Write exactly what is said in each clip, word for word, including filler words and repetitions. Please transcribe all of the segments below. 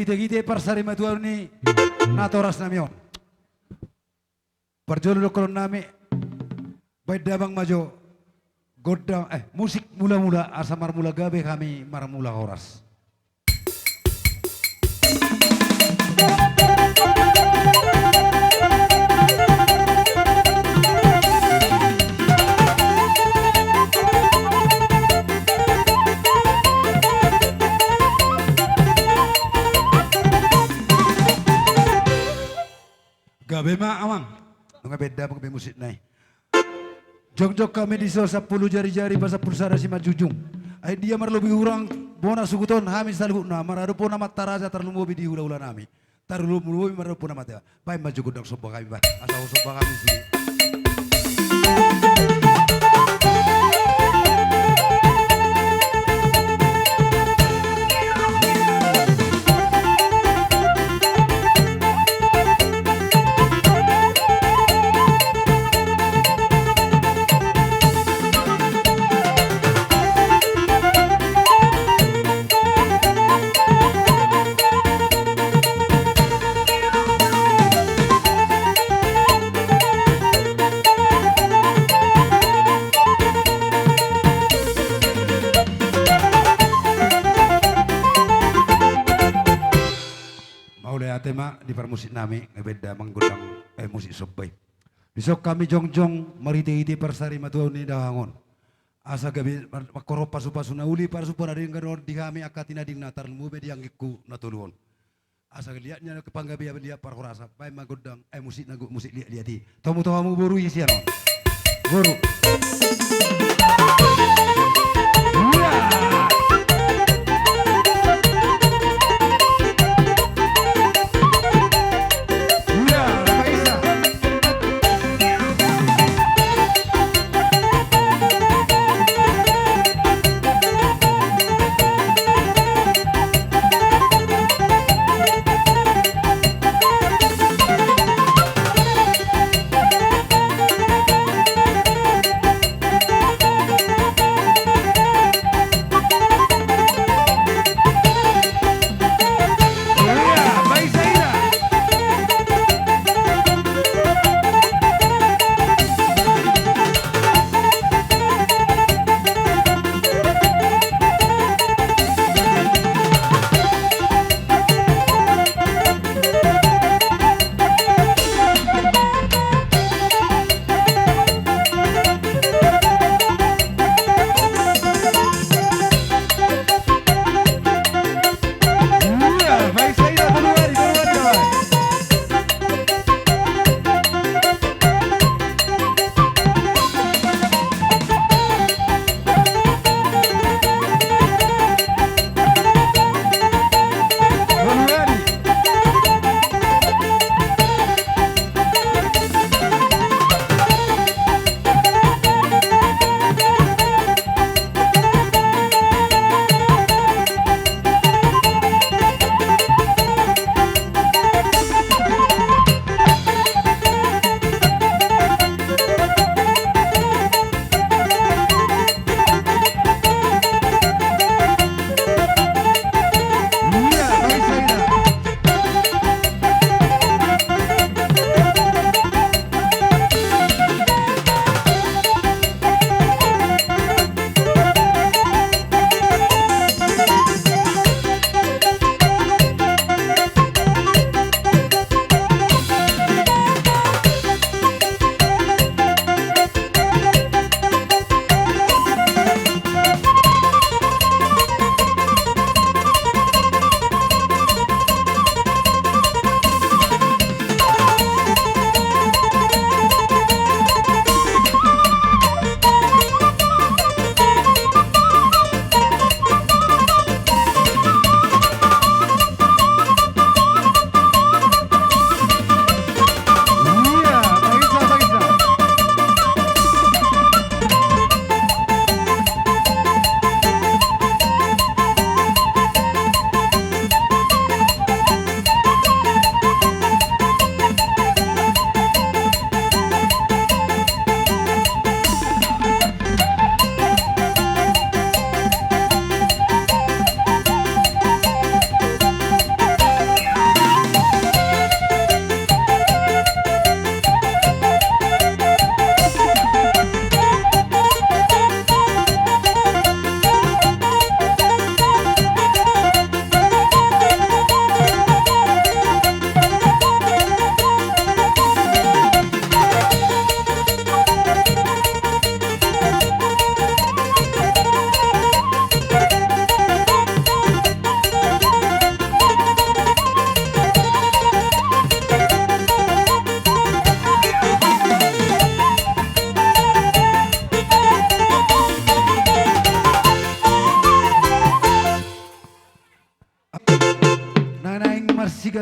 Marhite-hite parsarimatuaon ni natorasnami on. Parjolo dohononnami, baen damang ma jo gondang, eh, musik mula-mula, asa marmula gabe hami marmula horas. Gabe ma amang. Nunga beda gabe musikna i. Jongjong hami dison sampulu jari-jari pasampulu sada simanjujung. Ai dia marlobi hurang bona suhut on hami saluhutna maradophon Amanta Raja tarlumobi di hula-hulanami. Tarlumobi maradophon Amanta. Baen ma jo gondang somba hami baen. Asa somba hami sude. Mauliate ma di parmusiknami, nunga beda manggondang, eh, musik somba i. Dison hami jongjong marhite-hite parsarimatuaon ni dahahang on. Asa gabe mangkorhon pasu-pasu na uli, pasu-pasu na denggan on di hami angka tinadingna tarlumobi di anggingku na tolu on. Asa liat ni na panggabean liat parhorasan, baen ma gondang, eh, musik na go-, musik liat-liat i. Tomu tu hamu boru i sian on. Boru.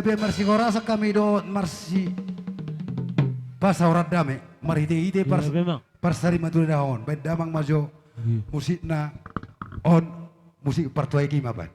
Marsihorasan hami dohot marsipasaoran dame marhitehite pars-, parsarimatua na on. Baen damang ma jo musikna on, musik partuaek i ma baen.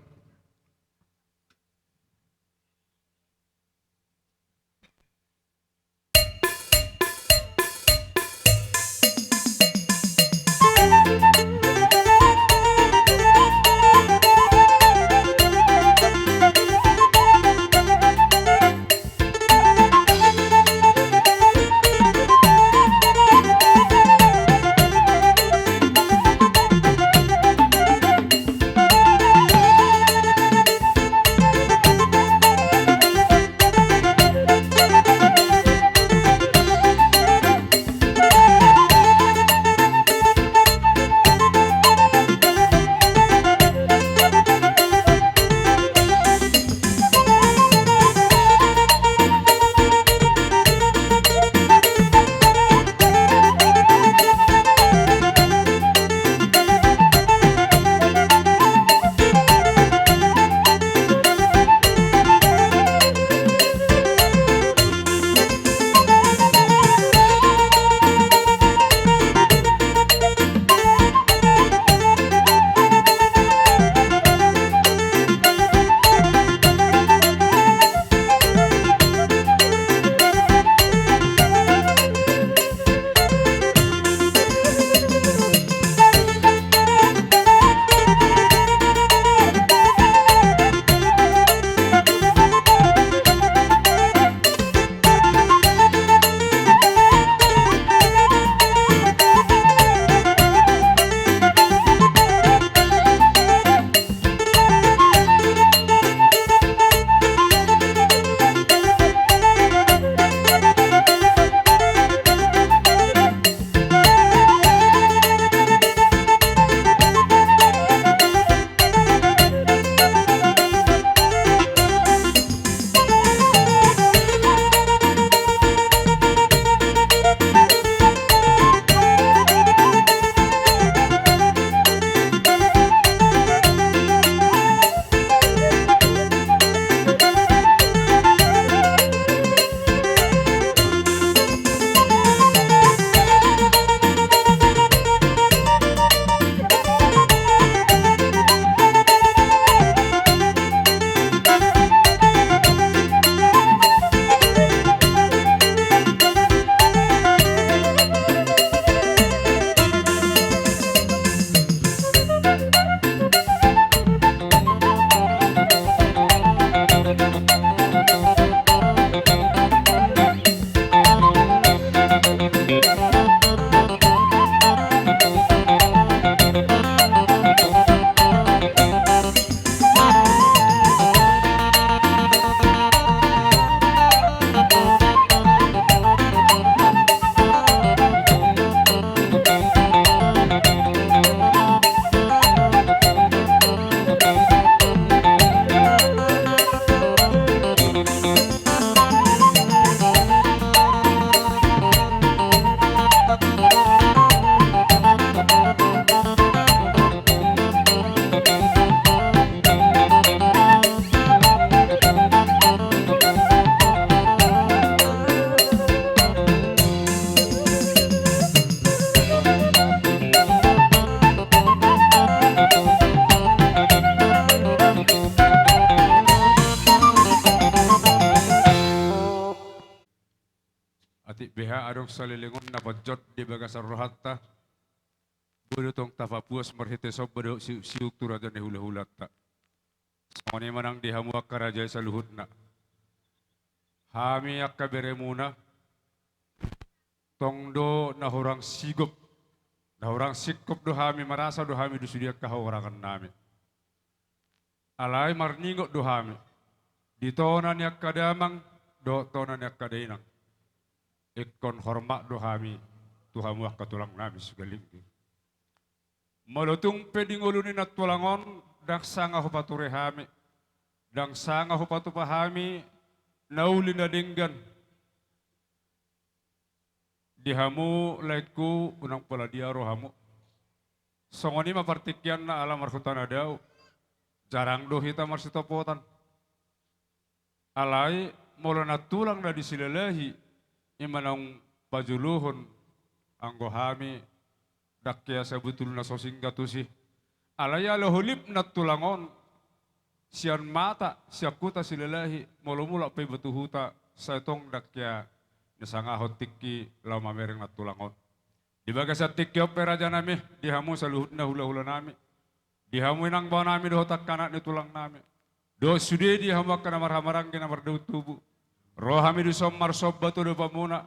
Atik beha adong saleleng on na panjot di bagasan rohanta, boi do tong tapapuas marhite somba dohot siuksiuk tu raja ni hulahulanta. Songon i ma nang di hamu angka raja i saluhutna. Hami angka beremuna, tong do na hurang sigop, na hurang singkop do hami, marasa do hami di sude angka hahurangan nami. Alai marningot do hami di tona ni angka damang dohot tona ni angka dainang. Ingkon hormat do hami tu hamu angka tulang nami sigalingging. Molo tung pe di ngolu ni nantulang on ndang sanga hupature hami, ndang sanga hupatupa hami na uli na denggan di hamu laengku, unang pola dia rohamu. Songon i ma partingkianna ala marhuta na dao, jarang do hita marsitopotan. Alai molo nantulang na di Silalahi, i ma naung pajolohon anggo hami, ndang hea sabotulna so singga tusi. Alai ala holip nantulang on, sian mata, sian huta Silalahi, molo mulak pe iba tu huta, sai tong ndang hea disangahon tingki laho mamereng nantulang on. Di bagasan tingki on pe rajanami, di hamu saluhutna hulahulanami, di hamu inang baonami dohot angka anak ni tulangnami, dohot sude di hamu angka na marhahamaranggi na mardaun tubu, ro hami dison marsomba tu adopanmuna,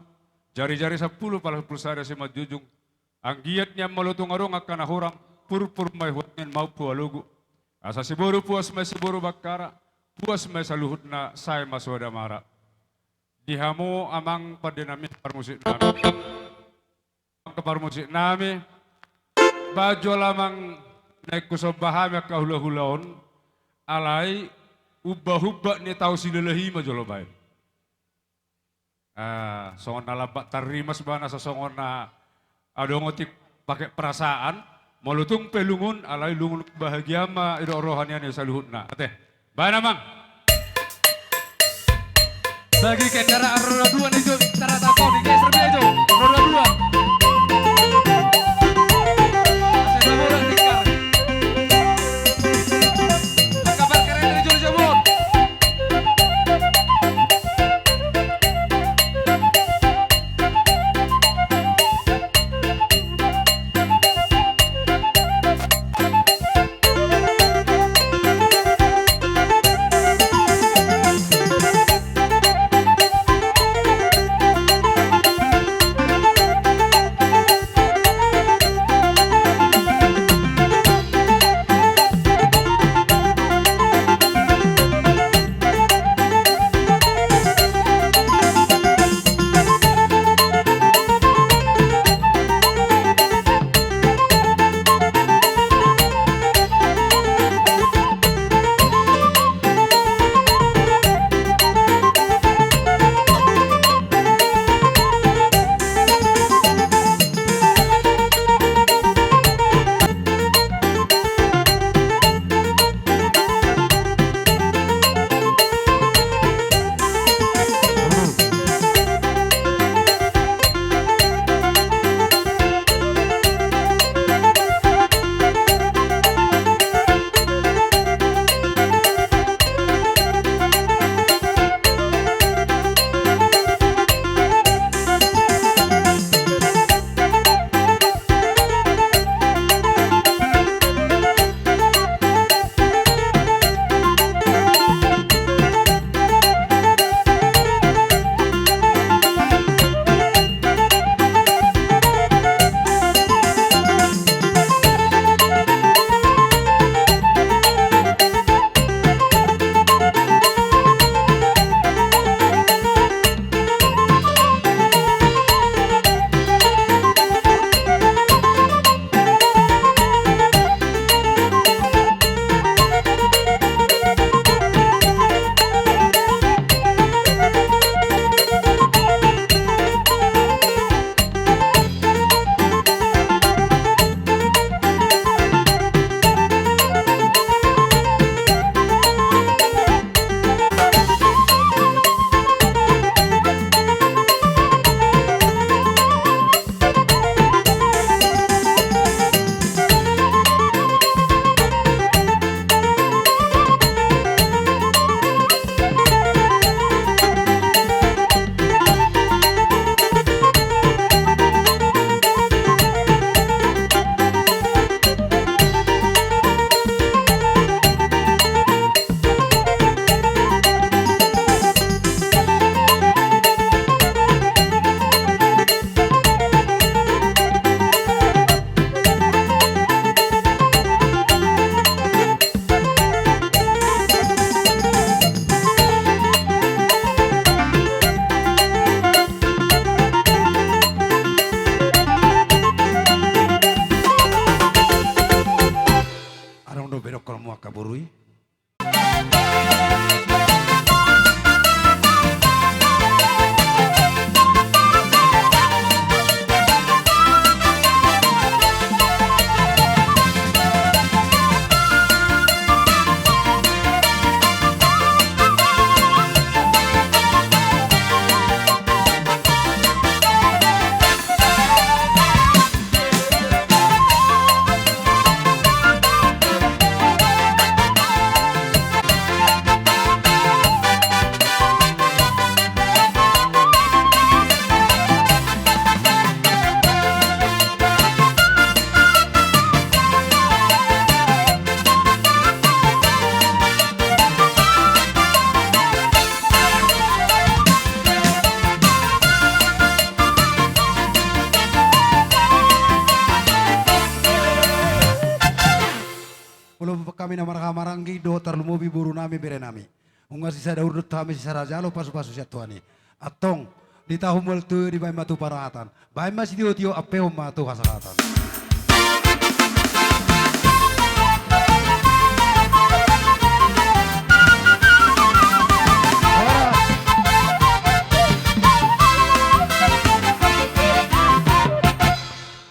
jarijari sampulu pala sampulu sada simanjujung, anggiat nian molo tung adong angka na hurang, purpur ma i huangin, maumpu alogu. Asa siboru puas ma i, siboru bangkara, puas ma i saluhutna, sai ma suada mara. Di hamu amang pandenami, parmusiknami, angka parmusiknami, bahen jolo amang naeng husomba hami angka hulahula on, alai umbahumba ni tao Silalahi ma jolo bahen. Ah, songon na lambat tarrimas ba, na so songon na adong otik pake perasaan, molo tung pe lungun, alai lungun kebahagiaan ma didok roha nian i saluhutna. Ate, bahen amang. Bagi kendaraan roda dua nih, Jo, tarata kau di geser dia, Jo. Roda dua. Saya bawa bola tikar. Angka parkir ini, Jo, Jo, Jo. na marhahamaranggi dohot tarlumobi boru nami, bere nami. Nunga sisada urdot hami, sisada jalo pasupasu sian Tuhan i. Antong, di tahu mual tu dibaen ma tu parhatan. Baen ma sitio-tio, ampehon ma tu hasahatan.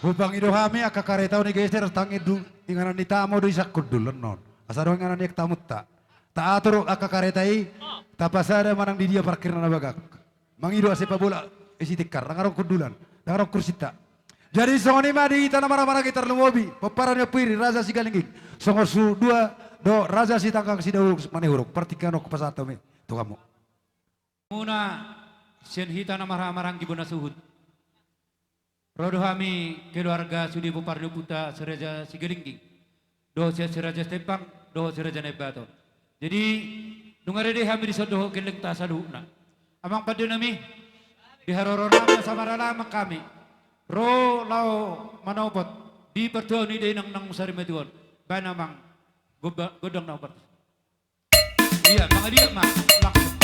Hupangido hami angka kareta on i geser, tangi du inganan ni tamo do i sangkundul annon. Asa adong inganan ni tamunta. Taatur angka kareta i, tapasada manang di dia parkirna na bagak. Mangido asa pabola isi tikar, ndang adong kundulan, ndang adong kursinta. Jadi songon i ma di hita na marhahamaranggi tarlumobi pomparan ni Ompu Iri, Raja Sigalingging, songon sudua do Raja Sitanggang Sidauruk Manihuruk, partingkian on hupasahat hami tu hamu. Muna sian hita na marhahamaranggi bona suhut. Ro do hami keluarga sude pomparan ni ompunta Si Raja Sigalingging dohot Si Raja Sitempang dohot Si Raja Naimbaton. Jadi nunga rade hami dison dohot gellengta saluhutna. Amang pande nami, di haroro nami asa maralaman hami ro laho manopot di partuaon ni dainang na sarimatua on. Baen amang gondang na hombar. Ia, mangaliat ma langsung.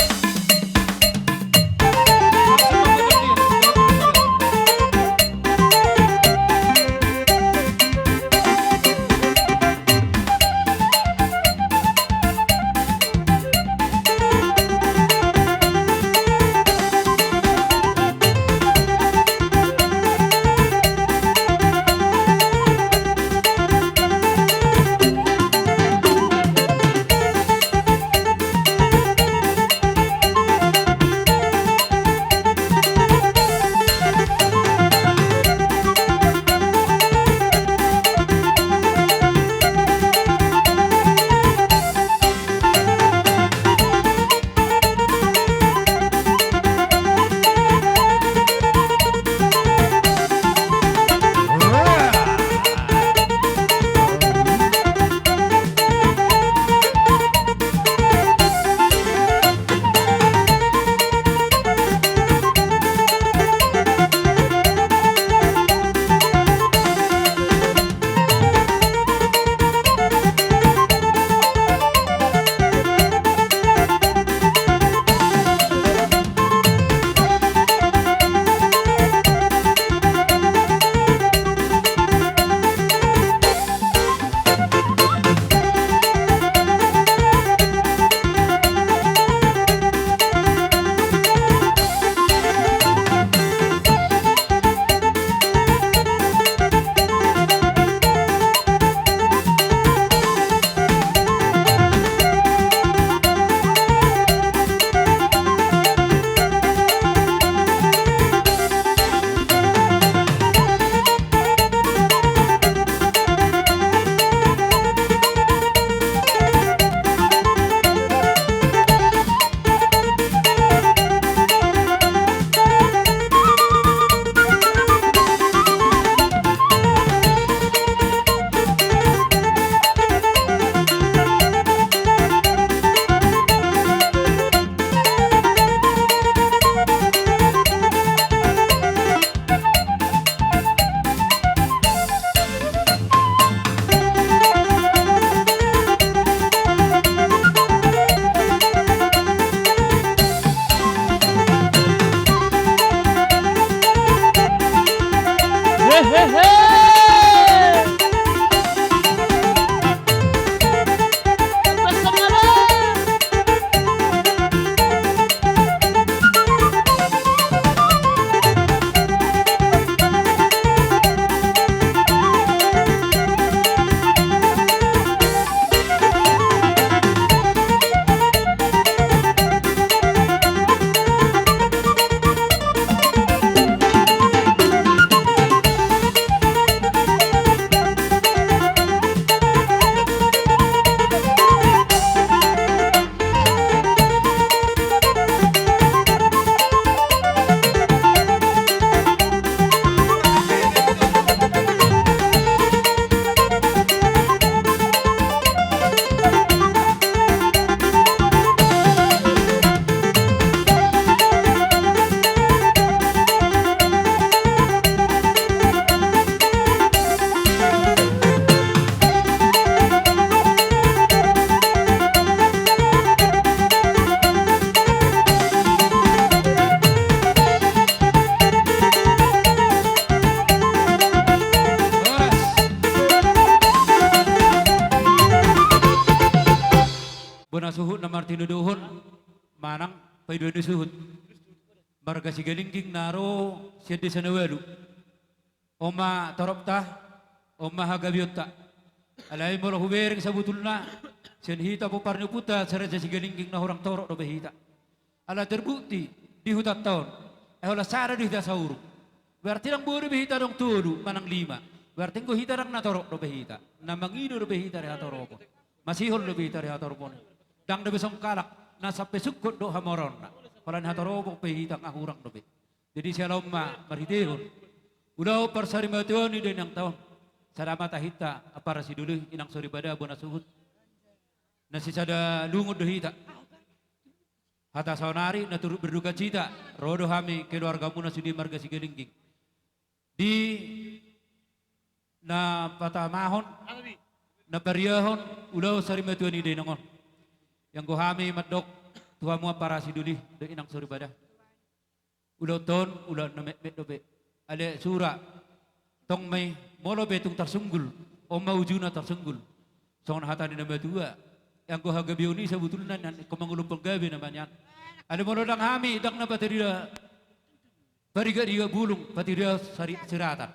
tinodohon manang paidua ni suhut. Marga Sigalingging na ro sian desa na ualu. On ma toropta, on ma hagabeonta. Alai molo hubereng sabutulna, sian hita pomparan ni ompunta si Raja Sigalingging na hurang torop dope hita. Ala terbukti di hutanta on. Ai holan sada do hita saurung. Berarti ndang boi dope hita adong tolu manang lima. Berarti anggo hita ndang na torop dope hita. Na mangido dope hita di hatoropon. Masihol dope hita di hatoropon. Ndang dope songon halak na sampe sungkot dohot hamoraonna. Holan hatoropon pe hita nga hurang dope. Jadi siala on ma marhitehon ulaon parsarimatuaon ni dainangta on, sada ma tahinta ampara sidoli, inang soripada, bona suhut. Na sisada lungun do hita. Hata saonari na turut berdukacita ro do hami keluargamuna sude marga Sigalingging di na patamahon, na pariahon ulaon sarimatua ni dainang on. Ianggo hami mandok tu hamu ampara sidoli dohot inang soripada. Ulaonta on ulaon na metmet dope. Alai sura, tong ma i, molo pe tung tarsunggul, on ma ujungna tarsunggul. Songon hata ni na matua, anggo hagabeon i sabutulna nian ingkon mangulahon gabe nama nian. Alai molo ndang hami, ndang na patarida parigat-rigat bulung, patarida sari-, siratan.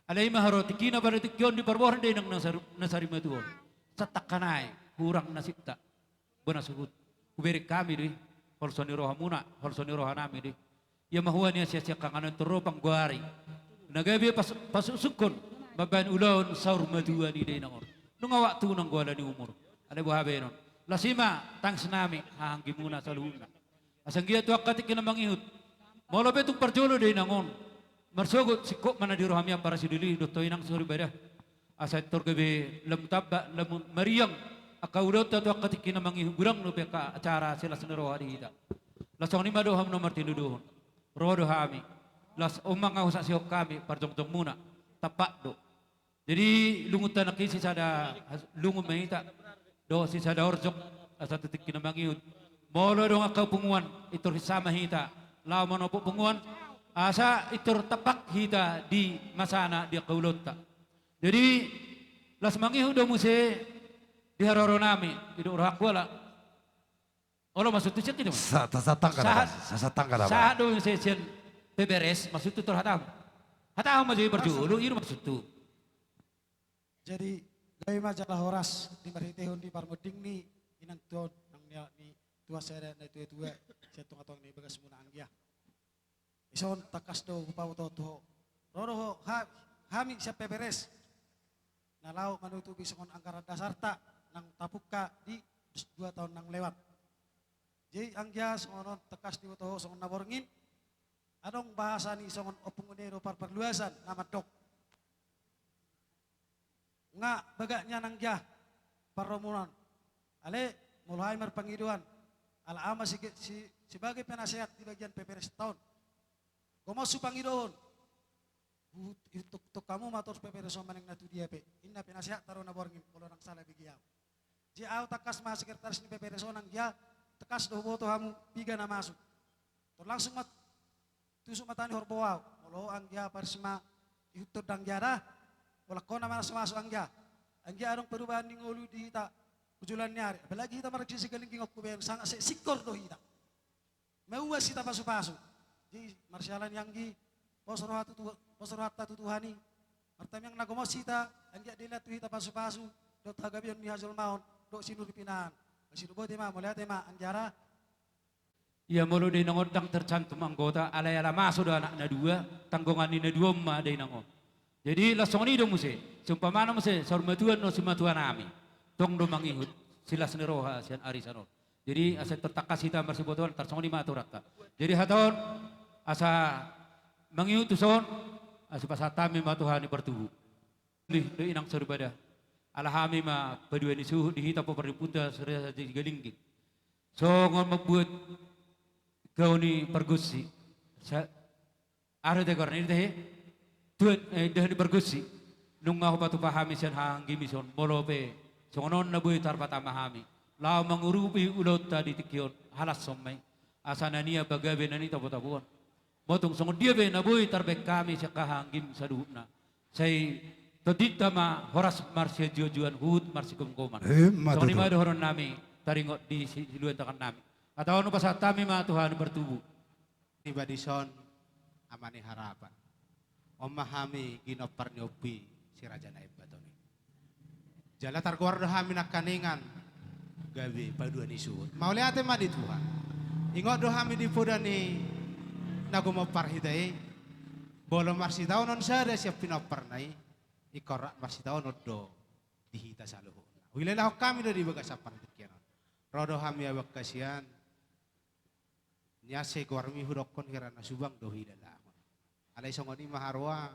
Alai i ma haroa tingkina pada tingki on diparbohon dainang na sar-, na sarimatua on. Satangka nai hurang nasibta. Bona suhut, hubereng hami do i, holso ni rohamuna, holso ni rohanami do i. Ia ma hua nian sian siangkangan on tu ro panggoari na gabe pas-, pasuksukon mambahen ulaon saur matua ni dainang on. Nunga waktu nanggo ala ni umur. Alai boha bahenon. Las i ma tangisnami hahaanggimuna saluhutna. Asa anggiat tu angka tingki na mangihut, molo pe tung parjolo dainang on, marsogot singkop ma na di rohami ampara sidoli dohot ho inang soripada. Asa pintor gabe lam tamba, lam mariang angka ulaonta tu angka tingki na mangihut, godang dope angka acara silas ni roha di hita. Las songon i ma do hamu na martinodohon. Ro do hami. Las on ma nga husaksihon hami parjongjongmuna. Tampak do. Jadi lungunta nangkin sisada lungun ma hita dohot sisada horjong, asa tu tingki na mangihut, molo adong angka punguan, pintor hinsa ma hita laho manopot punguan, asa pintor tampak hita di masana di angka ulaonta. Jadi las mangihut do muse di haroronami, didok rohangku ala. Olo, maksudhu sian hita ma. Sa-, sa-, satangka da, sahat, sa-, satangka da, sahat do muse sian P P R S, maksudhu tor hatamu. Hatamu ma jadi parjolo, i do maksudhu. Jadi gabe ma jala horas di marhitehon di parmonding ni inang tuaon nang ni, ni tua sada na tua-tua sian tonga-tonga ni bagasmuna anggia. Dison tangkas do hupaboto tu ho. Ro do ho ha-, hami sian P P R S na laho manutupi songon anggaran dasarta nang tapungka di dua taon nang lewat. Jadi anggia songon on tangkas diboto ho songon na borngin, adong bahasa ni songon Ompung Unedo parparluasan na mandok. Nga bagak nian anggia parromunan. Alai molo hami marpangidoan, ala au ma si-, si-, sebagai penasehat di bagian P P R S ta on. Gomos hupangidohon. Hu-, hutuktuk hamu ma torus P P R S on manang na tu dia pe. Inna penasehatta do na borngin, molo ndang sala bege au. Jadi au tangkas ma sekretaris ni P P R S on anggia, tangkas do huboto hamu piga na masuk. Tor langsung ma tusuk mata ni horbo au. Molo ho anggia parsima ihuthon da anggia da. Holan ho na maso-maso anggia. Anggia adong perubahan ni ngolu di hita tu joloan ni ari. Apalagi hita marga Sigalingging on hubaen sangat se-, singkor do hita. Mauas hita pasu-pasu. Jadi marsiala ni anggi, pos roha tu Tuhan, pos rohanta tu Tuhan i. Martamiang na gomos hita, anggiat dilean tu hita pasu-pasu dohot hagabeon ni hajolmaon dohot sinur ni pinahan. Masido botima, mauliate ma anggia da. Ia molo dainang on ndang tercantum anggota, alai ala maso do anak na dua, tanggongan ni na dua on ma dainang on. Jadi laos songon i do muse, siumpamana muse saur matua ni simatuanami, tong do mangihut silas ni roha sian arisan on. Jadi asa pintor tangkas hita marsibotoan, tarsongon i ma aturanta. Jadi hata on asa mangihut tuson, asa pasahat hami ma tu hami partubu. Lih do inang soripada. Ala hami ma paduahon ni suhut di hita pomparan ni ompunta si Raja Sigalingging. Songon mambuat gaol ni pargonsi. Sa-, aha do tahe goarna i tahe? Tuan, eh, indahan ni pargonsi. Nunga hupatupa hami sian hahaanggim i son, molo pe songon on na boi tarpatama hami laho mangurupi ulaonta di tingki on, halashon ma i. Asa na nian pagabe na nitabo-taboan. Molo tung songon dia pe na boi tarbaen hami sian hahaanggim saluhutna, sai tondinta ma horas marsianjuan-juan, huhut marsigomgoman. Emma tutu. Songon i ma dohononnami, taringot di si-, siluan tangan nami. Atau anu pasahat hami ma tu hami partubu. Niba dison, Ama ni Harapan. On ma hami ginompar ni ompu i, si Raja Naembaton i. Jala targoar do hami nangkaningan gabe paduan ni suhut. Mauliate ma di Tuhan. Ingot do hami di poda ni na gumompar hita i. Molo marsitaonon sada sian pinomparna i, ingkon rap marsitaonon do di hita saluhutna. Huilelahon hami do di bagasan partingkian on. Ro do hami abangkasian. Nian sai goarmi hudokkon hira na subang do huilelahon. Alai songon i ma haroa,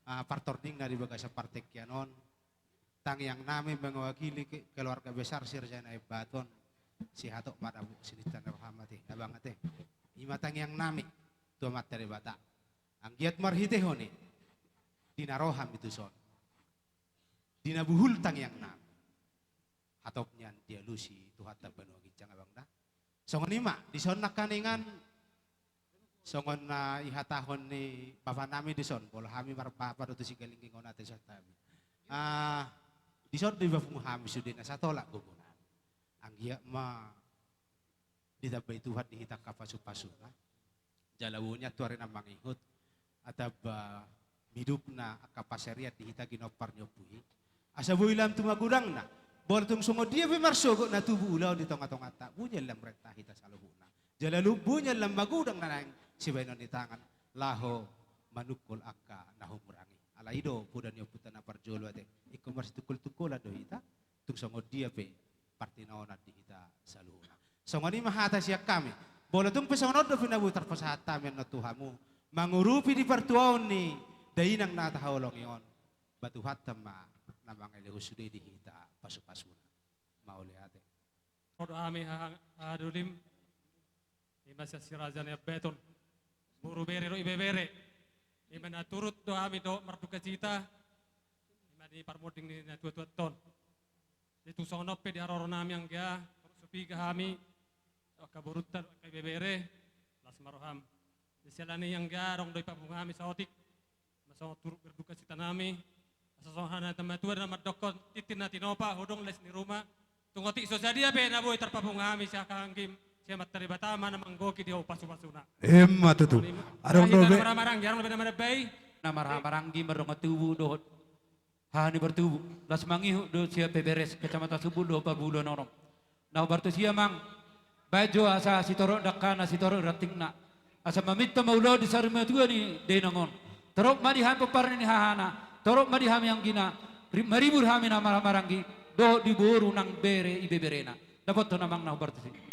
ah, partordingna di bagasan partingkian on. Tangiang nami mewakili ke-, keluarga besar si Raja Naembaton, sihatop ma dapot sininta ni roham ate, abang ate. I ma tangiang nami tu Amanta Debata. Anggiat marhitehon i, di na ro hami tuson, di na buhul tangiang nami, hatop nian dialusi Tuhanta banua ginjang, abang da. Songon i ma, dison nangkaningan, songon na ihatahon ni bapa nami dison, molo hami marbapa do tu Sigalingging on ate, songon hami. Ah, dison do iba pungu hami sude na satolak gogo nami. Anggiat ma ditambai Tuhan di hita angka pasupasuna. Jala boi nian tu ari na mangihut, atamba midupna angka pasarian di hita ginompar ni ompu i. Asa boi lam tu magodangna, molo tung songon dia pe marsogot na tubu ulaon di tongatonganta, boi nian lam renta hita saluhutna. Jala lu-, boi nian lam magodang na naeng sibahenon ni tangan, laho manungkol angka na humurang i. Alai i do poda ni ompunta na parjolo ate, ingkon marsitungkoltungkolan do hita, tung songon dia pe partinaonan di hita saluhutna. Songon i ma hata sian hami. Molo tung pe songon on do pinaboa tarpasahat hami annon tu hamu, mangurupi di partuaon ni dainang na tahaholongi on, ba Tuhanta ma na mangalehon sude di hita pasupasuna. Mauliate. Ro do hami haha-, hahadolim. I ma sian si Raja Naembaton, boru, bere dohot ibebere. I ma na turut do hami dohot mardukacita, i ma di parmonding ni natuatuanta on. Jadi tung songon on pe di haroro nami anggia, turut so piga hami, angka borunta dohot angka ibebere, las ma roham. Jadi siala ni i anggia adong do ipapungu hami saotik. Asa songon turut berdukacita nami, asa songon hata ni natuatua na mandokkon, tintin na tinopa, hudong lais ni ruma. Tung otik so sadia pe na boi tarpapungu hami sian haha anggim, sian Amanta Debata ma na manggohi di ho pasupasuna. Emma tutu. Adong dope na marhahamaranggi, adong dope na madambai. Na marhahamaranggi mardongan tubu dohot haha ni partubu, las mangihut do sian Peberes, Kecamatan Sumbul dohot parbulungan onom. Na hombar tusi, amang, baen jo asa sitorop dangkana, sitorop rantingna, asa maminta ma ulaon di sarimatua ni dainang on. Torop ma di hami pomparan ni hahana, torop ma di hami anggina, ri-, maribur hami na marhahamaranggi, dohot di boru nang bere ibeberena. Dapothon, amang, na hombar tusi.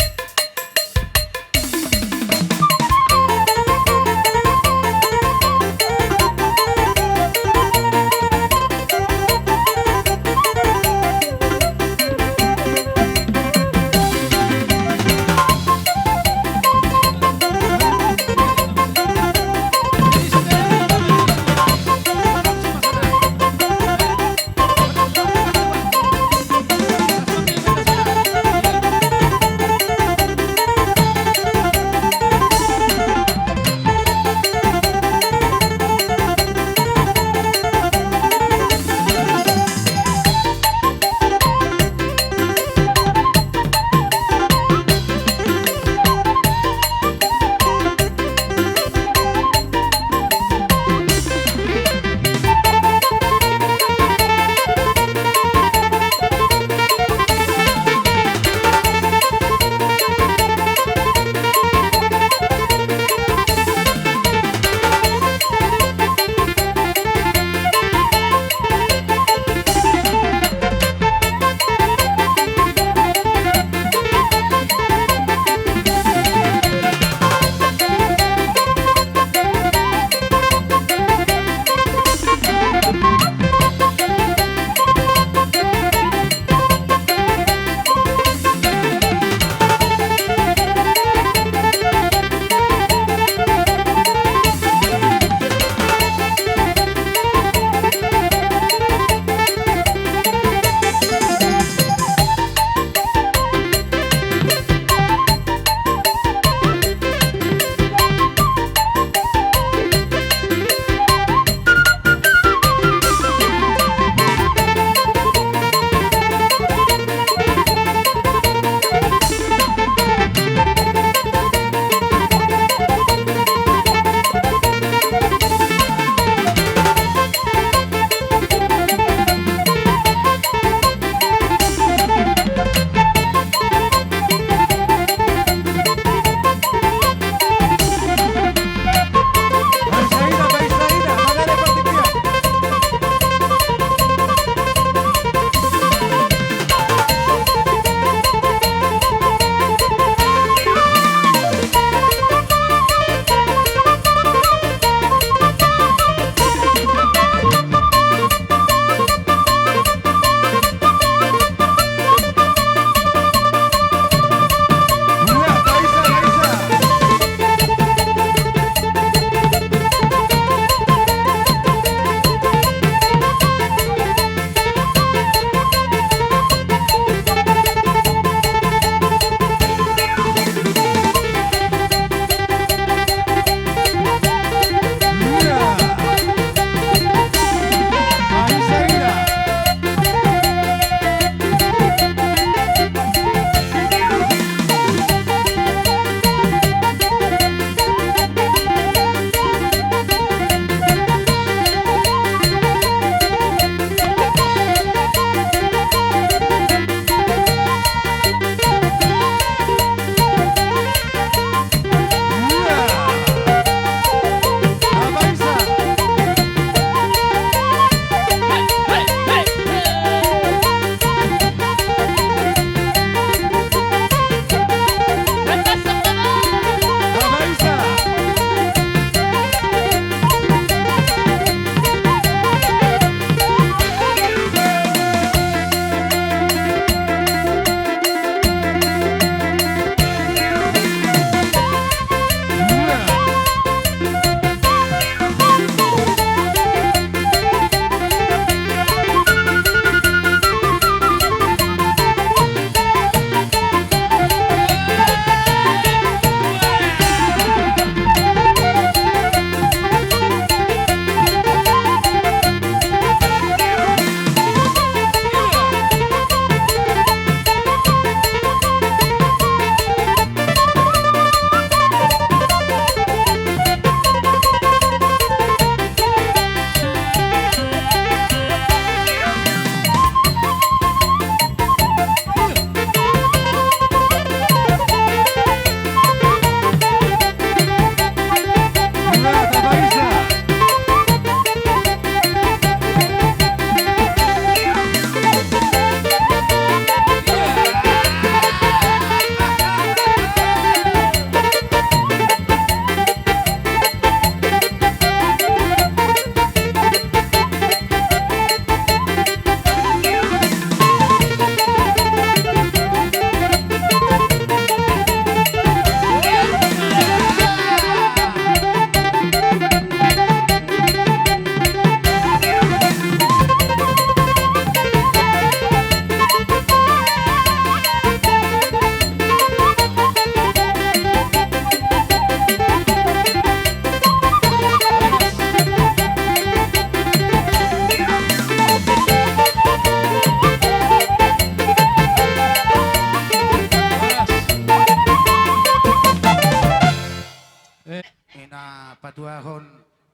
Ina patuahon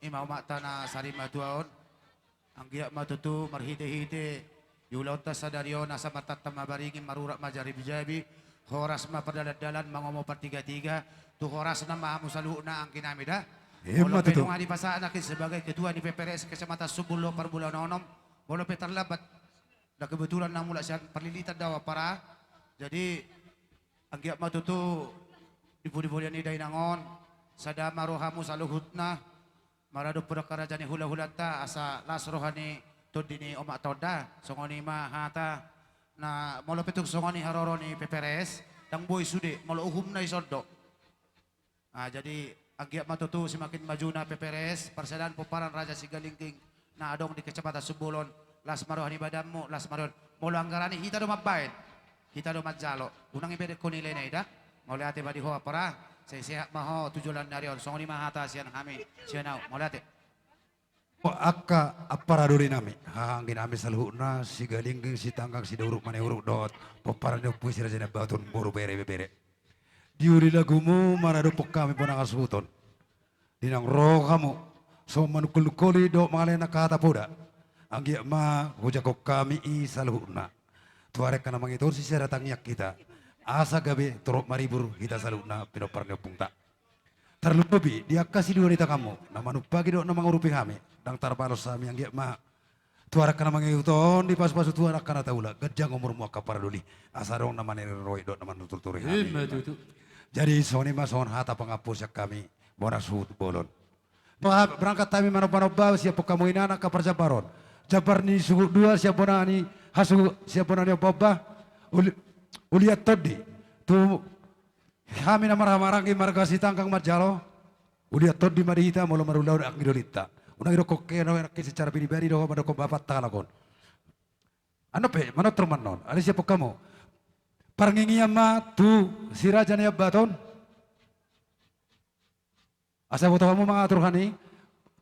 ima umakta na sari matua on. Anggiat ma tutu marhite-hite di ulaonta sadari on asa martanta ma baringin, marurat ma jabi-jabi, horas ma pardalan-dalan, mangomo partiga-tiga, tu horasna ma hamu saluhutna anggi nami da. Ima tutu. Molo pe nunga dipasahat nangkin sebagai ketua ni P P R S Kecamatan Sumbul dohot Parbulan Onom, molo pe tarlambat, na kebetulan na mulak sian Parlilitan do au ampara. Jadi anggiat ma tutu di pudi-pudian ni dainang on, sada ma rohamu saluhutna, maradophon angka raja ni hula-hulanta, asa las roha ni tondi ni omakta on da. Songon i ma hata na molo pe tung songon i haroro ni P P R S, ndang boi sude, molo uhumna dison do. Ah, jadi anggiat ma tutu semakin majuna P P R S, parsadaan pomparan Raja Sigalingging na adong di Kecamatan Sumbul on, las ma roha ni badanmu, las ma roha. Molo anggaran i hita do mambaen, hita do manjalo. Unang iberekkon nilai na i da. Mauliate ma di ho ampara, sai sehat ma ho tu joloan ni ari on. Songon i ma hata sian hami, sian au. Mauliate. O, angka ampara doli nami, haha anggi nami saluhutna, Sigalingging, Sitanggang, Sidauruk, Maniuruk dohot pomparan ni ompu i si Raja Nai Ambaton, boru, bere, ibebere. Di uli lagumu maradophon hami bona hasuhuton. Di naung ro hamu songon manungkol-nungkoli dohot mangalehon angka hata poda, anggiat ma hujangkon hami i saluhutna. Tu ari angka na mangihut on sisada tangiang hita, asa gabe torop maribur hita saluhutna pinompar ni ompunta. Tarlumobi di angka silua ni tanganmu na manumpaki dohot na mangurupi hami, ndang tarbalos hami, anggiat ma tu ari angka na mangihut on dipasu-pasu Tuhan angka na taula, ganjang umurmu angka ampara doli, asa adong na maniroi dohot na manurturi hami. Ima tutu. Jadi songon i ma songon hata pangampu sian hami bona suhut bolon. Berangkat hami manomba-nomba, siaphon hamu inang angka parjambaron. Jambar ni suhut dua sian bona ni hasuhut, sian bona ni omba-omba. Uli-, ulian tondi tu hami na marhaha maranggi marga Sitanggang manjalo. Ulian tondi ma di hita molo marulaon anggi dolinta. Unang idokkon ke na nangkin secara pribadi do ho mandokkon bapanta halak on. Annon pe manortor ma annon, alai siaphon hamu. Parngingian ma tu si Raja Nai Ambaton. Asa boto hamu mangaturhon i.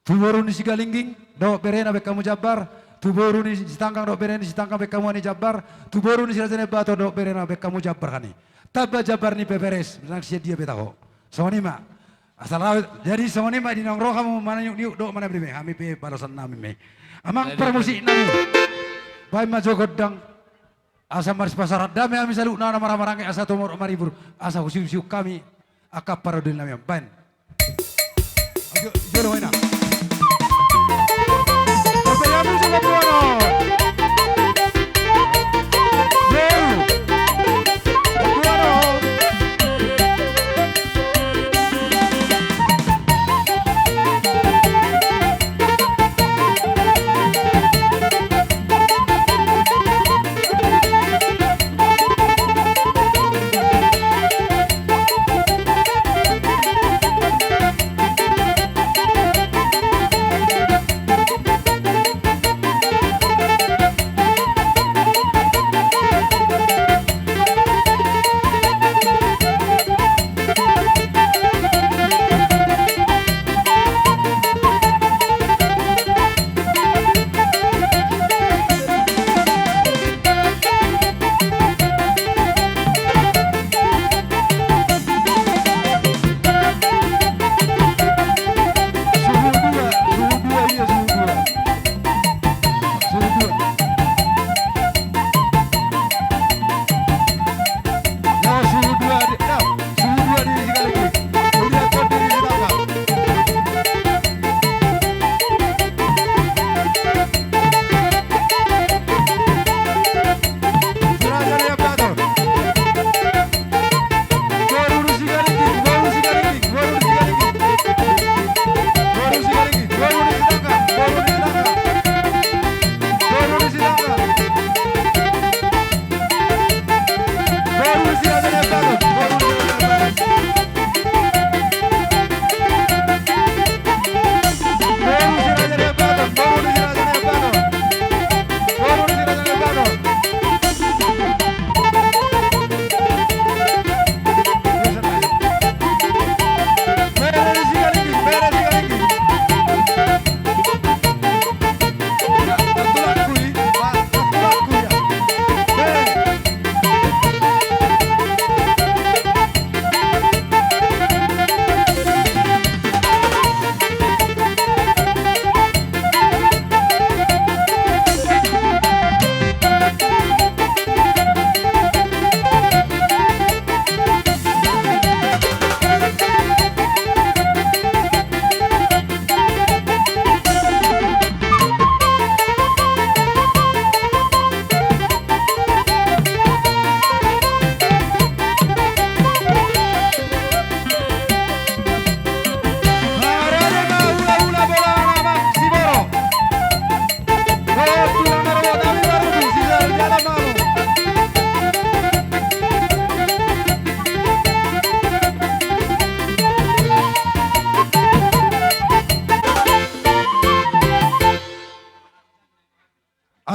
Tu boru ni Sigalingging dohot berena baen hamu jambar. Tu boru ni Sitanggang dohot berena ni Sitanggang baen hamu hami jambar. Tu boru ni si Raja Nai Ambaton dohot berena baen hamu jambar hami. Tamba jambar ni P P R S nang sian dia pe taho. Songon i ma. Asa laho, jadi songon i ma di naung ro hamu maniuk-niuk dohot manambe-nambe, hami pe balosan nami ma i. Amang parmusik nami, baen ma jo gondang. Asa marsipasahat dame hami saluhutna na marhaha maranggi, asa torop maribur, asa husiuk-siuk hami angka ampara doli nami on. Baen. Ayo, jolo wena.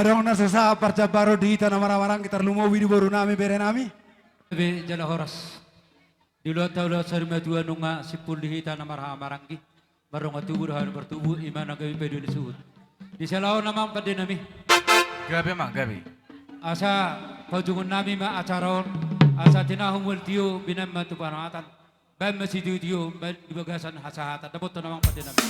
Adong na so sahat parjambaron di hita na marhahamaranggi, tarlumobi di boru nami, bere nami. Be jala horas. Di ulaonta ulaon sarimatua nunga simpul di hita na marhahamaranggi. Mardongan tubu do hami na martubu, i ma na gabe paidua ni suhut. Di siala on amang pande nami. Gabe ma, gabe. Asa paujungon nami ma acara on, asa tinahu ma tio, binahen ma tu pangamatan. Bahen ma sitiotio, bahen di bagasan hasahatan, dapothon amang pande nami.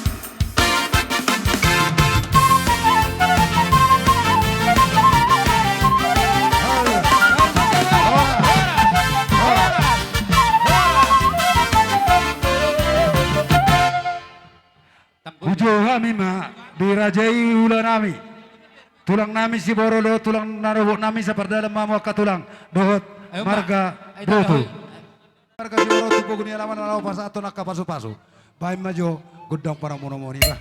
Uju hami ma dirajai ula nami. Tulang nami Siborolo, tulang na robot nami sapardalan ma hamu angka tulang. Dohot marga Botu. Marga Siborolo tu pogu ni alaman na laho pasahathon angka pasupasu. Bahen ma jo gondang paramonomoan i bah.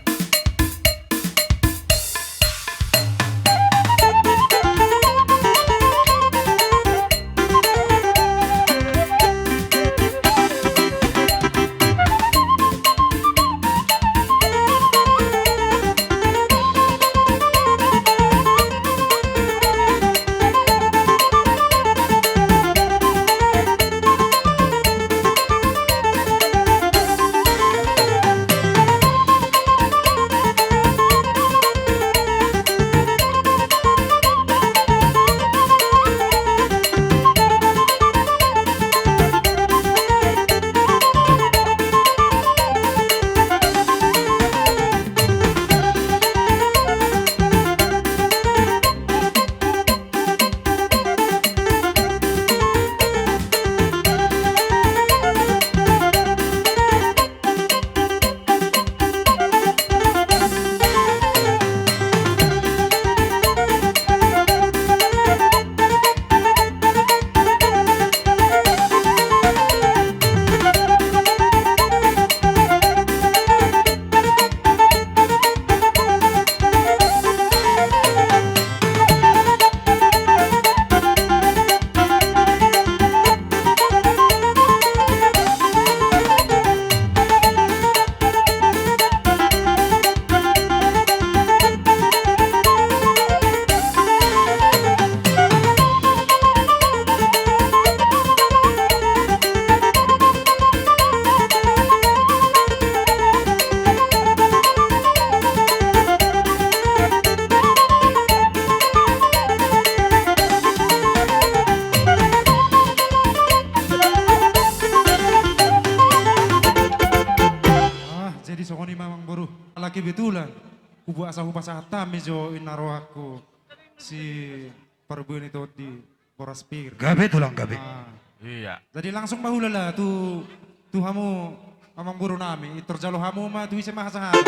Ah, jadi songon i ma amang boru. Ala kebetulan. Hubuat asa hupasahat hami jo inna rohangku si parbue ni tondi Boras Pir. Gabe tulang gabe. Ah. Iya. Jadi langsung ma hulala tu, tu hamu amang boru nami, pintor jalo hamu ma tu ise ma hasahatan.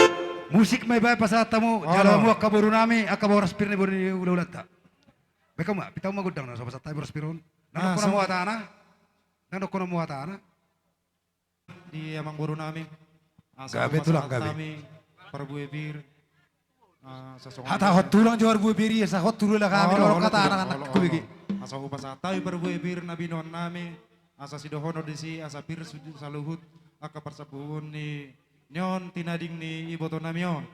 Musik ma ibaen pasahat hamu, jalo hamu angka boru nami, angka Boras Pir ni boru ni hulahulanta. Baen hamu ma, pintahon ma gondang na so pasahat hami Boras Pir on. Nang dokkon hamu hatana. Nang dokkon hamu hatana. Di amang boru nami. Gabe tulang gabe. Asa hupasahat hami parbue pir. Ah, sasongon i. Hata hot tulang jo parbue pir i, asa hot tulang hami, olo, olo, hata tulang, anak-anak olo, kubege. Asa hupasahat hami parbue pir na binoan nami, asa sidohonon disi, asa pir sude saluhut angka parsambuon ni on tinading ni iboto nami on.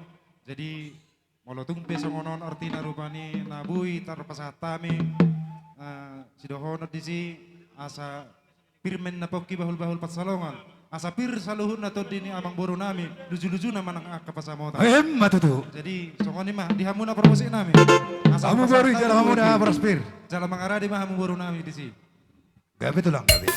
Jadi, molo tung pe songon on artina rupani na boi tarpasahat hami, eh, sidohonon disi asa pir ma na pongki bahul-bahul pansalongan. Asa pir saluhutna tondi ni amang boru nami, luju-lujuna manang angka pansamotan. Emma tutu. Jadi, songon i ma, di hamu na parmusik nami. Asa hamu boru i, jala hamu na Boras Pir. Jala mangarade ma hamu boru nami disi. Gabe tulang gabe.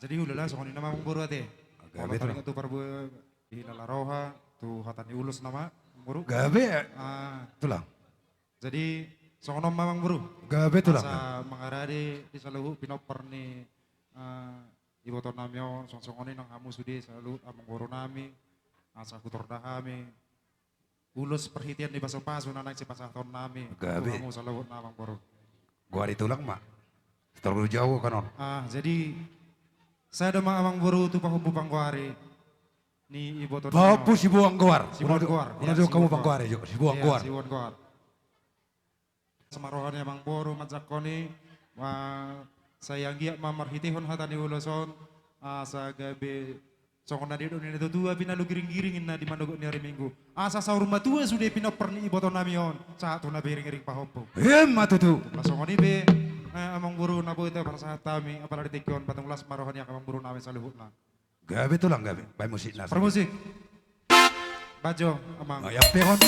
Jadi hulala songon i ma amang boru ate. Gabe tulang. Molo taringot tu parbue di Hilala Roha, tu hata ni ulos nama, amang boru. Gabe. Ah. Tulang. Jadi, songon on ma amang boru. Gabe tulang. Asa mangarade di saluhut pinompar ni Ah, ibotonami on, songon-songon i nang hamu sude saluhut amangborunami, asa hutor da hami ulos parhitean ni pasu-pasu na naeng sipasahaton nami. Gabe. Tu hamu saluhutna amangboru. Goari tulang ma. Setor dulu jauh kan on. Ah, jadi sada ma amangboru tu pahompu panggoari ni ibotonami on. Pahompu Sibuan Goar. Sibuan Goar. Unang jo kamu panggoari jo, Sibuan Goar. Sibuan Goar. Las ma roha ni amangboru manjangkon i, ma, sai anggiat ma marhitehon hata ni ulos on, asa gabe songon na nidok ni natua-tua, pinalu giring-giring inna di manogot ni ari Minggu. Asa saur matua sude pinompar ni ibotonami on, sahat tu na beriring-iring pahompu. Emma tutu. Las songon i pe, eh, amangboru na boi taparsahat hami, apala di tingki on, patung las ma roha ni amangborunami saluhutna. Gabe tulang gabe. Baen musikna. Parmusik. Bajo, amang. Ayam pehon.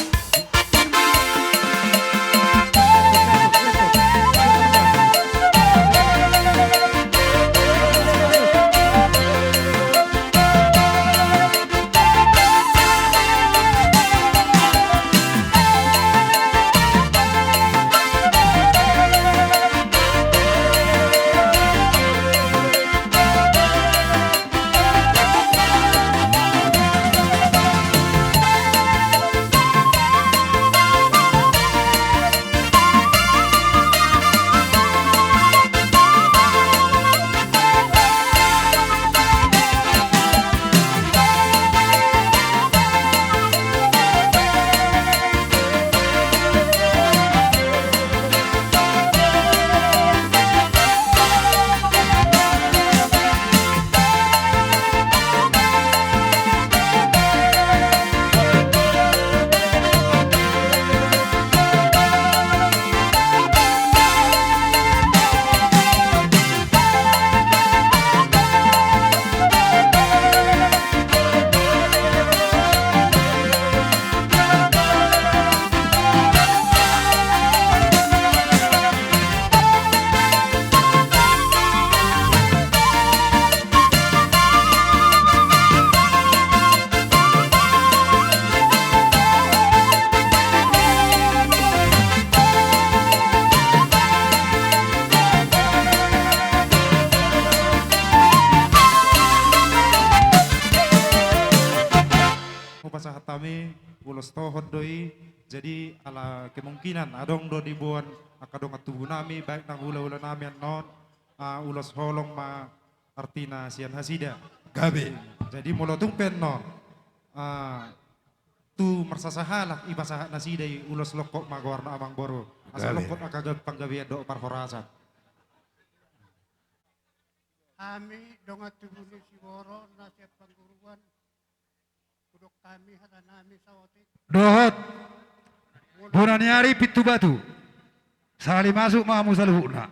Hupasahat hami, ulos tohon do i, jadi ala kemungkinan adong do diboan angka dongan tubunami, baik nang hula-hulanami annon, ah, ulos holong ma artina sian nasida. Gabe. Jadi molo tung pe annon, ah, tu marsasahalak dipasahat nasida i, ulos longkot ma goarna amangboru. Asa longkot angka panggabean dohot parhorasan. Hami dongan tubu ni Siboro na sian Pangguruan, hudok hami hatanami saotik. Dohot bona ni ari pintu batu. Sahali masuk ma hamu saluhutna.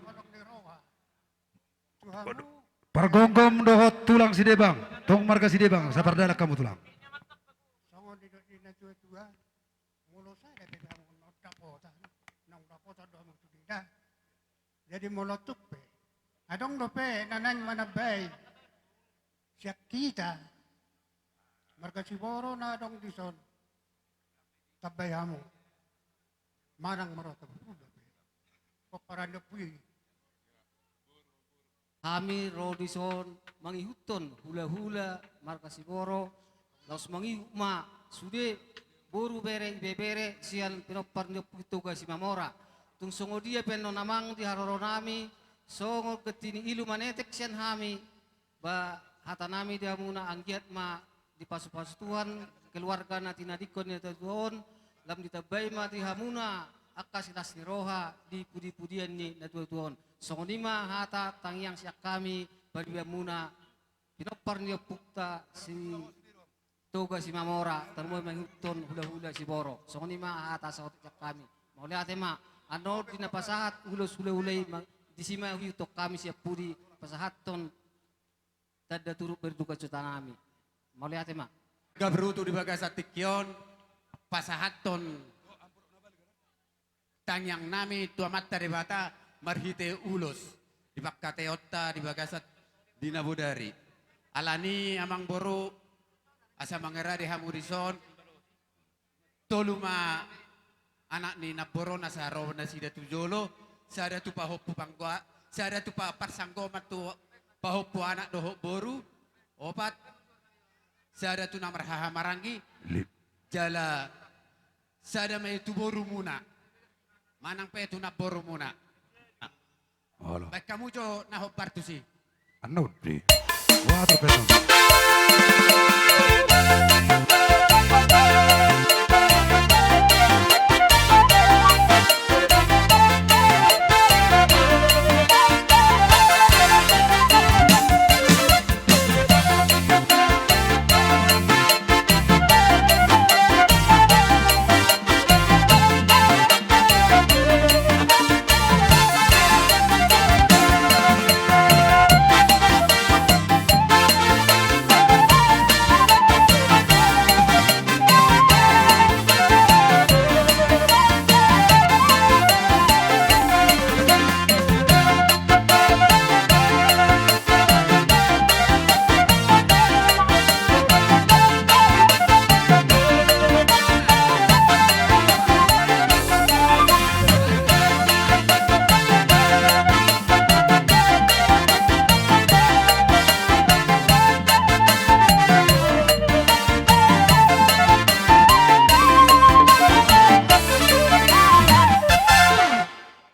Pargomgom dohot tulang Sidebang, tong marga Sidebang, sapardalan hamu tulang. Songon nidok ni natua-tua, molo sada pe hamu naung dapotan, naung dapotan do hamu sude da. Jadi molo tung pe adong dope na naeng manambai sian hita marga Siboro na adong dison, tambai hamu manang marota boru dope. Pomparan ni ompu i. Hami ro dison mangihuthon hula-hula marga Siboro, laos mangihut ma sude boru, bere, ibebere sian pinompar ni Ompu Toga Simamora. Tung songon dia pe annon amang di haroronami, songon gantini ilu manetek sian hami, ba hatanami di hamuna anggiat ma dipasu-pasu Tuhan keluarga na tinadingkon ni natua-tua on, lam ditambai ma di hamuna angka silas ni roha di pudi-pudian ni natua-tua on. Songon i ma hata tangiang sian hami paribanmuna pinompar ni ompunta si Toga Simamora, tarlumobi mangihuthon hula-hula Siboro. Songon i ma hata saotik sian hami. Mauliate ma, annon di na pasahat ulos hula-hula i ma, disi ma huihuthon hami sian pudi pasahathon tanda turut berduka citanami. Mauliate ma. Gabe rutu di bagasan tingki on, pasahathon tangiangnami tu Amanta Debata marhite ulos di pangkataionta di bagasan di na bodari. Alani amangboru, asa mangerade hamu dison, tolu ma anak ni namboruna, asa ro nasida tu jolo, sada tu pahompu panggoa, sada tu pa-, parsanggoman tu Pahompu anak dohot boru, opat, sada tu na marhaha maranggi, jala sada ma i tu borumuna, manang pe tu namborumuna. Olo. Baen hamu jo na hombar tusi. Annon di. Wah, terpesan.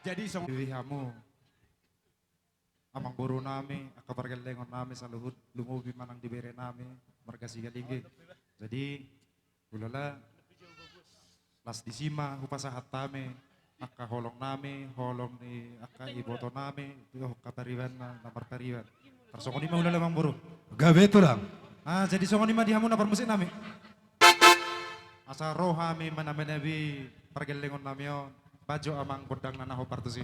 Jadi songon i hamu. Amangboru nami, angka pargellengon nami saluhut, lumobi manang di bere nami, marga Sigalingging. Jadi, ulala, las disi ma hupasahat hami angka holong nami, holong ni angka iboto nami, tu angka pariban na, na marpariban. Tarsongon i ma ulala, Amangboru. Gabe, Tulang. Ah, jadi songon i ma di hamu na parmusik nami. Asa ro hami manamanabi pargellengon nami on, baen jo amang gondangna na hombar tusi.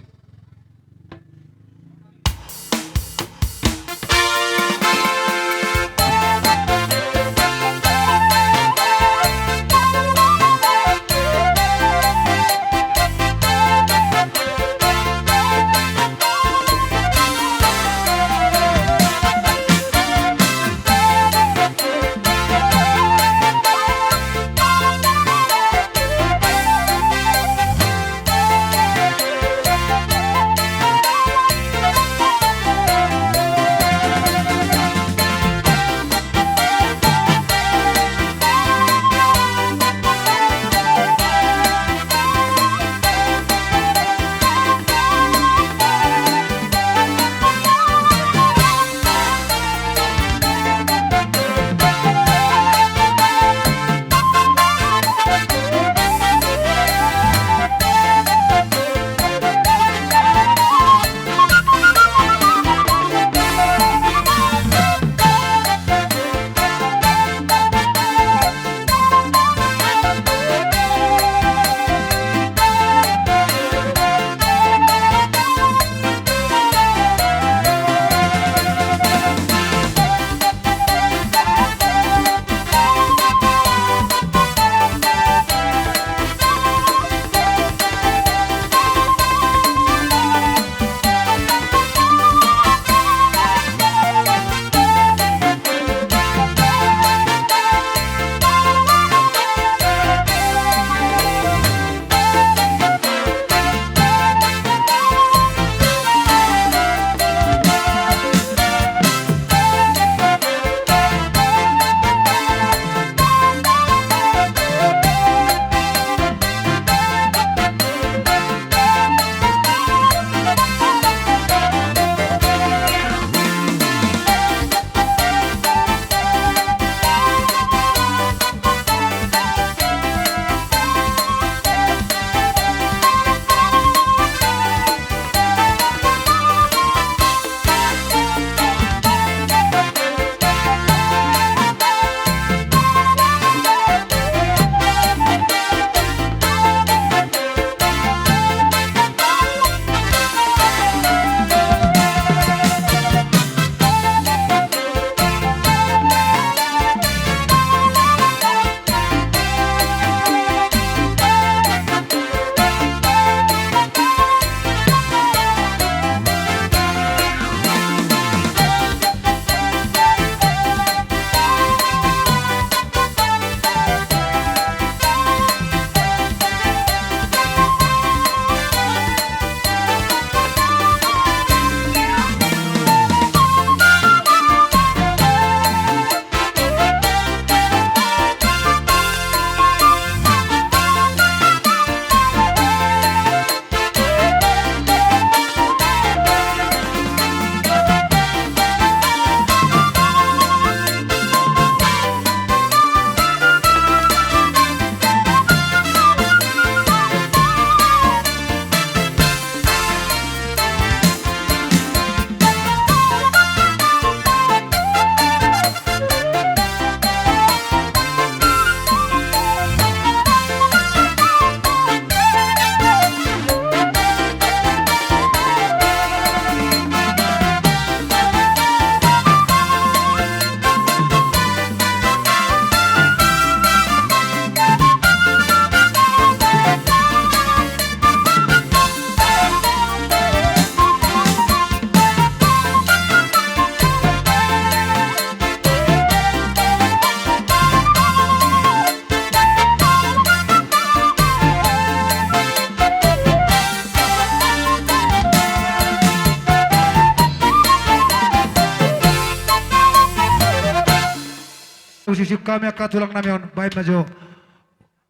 Siuk hami angka tulang nami on, baen ma jo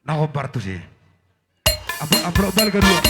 na hombar tusi. Amplop, amplop balga dua.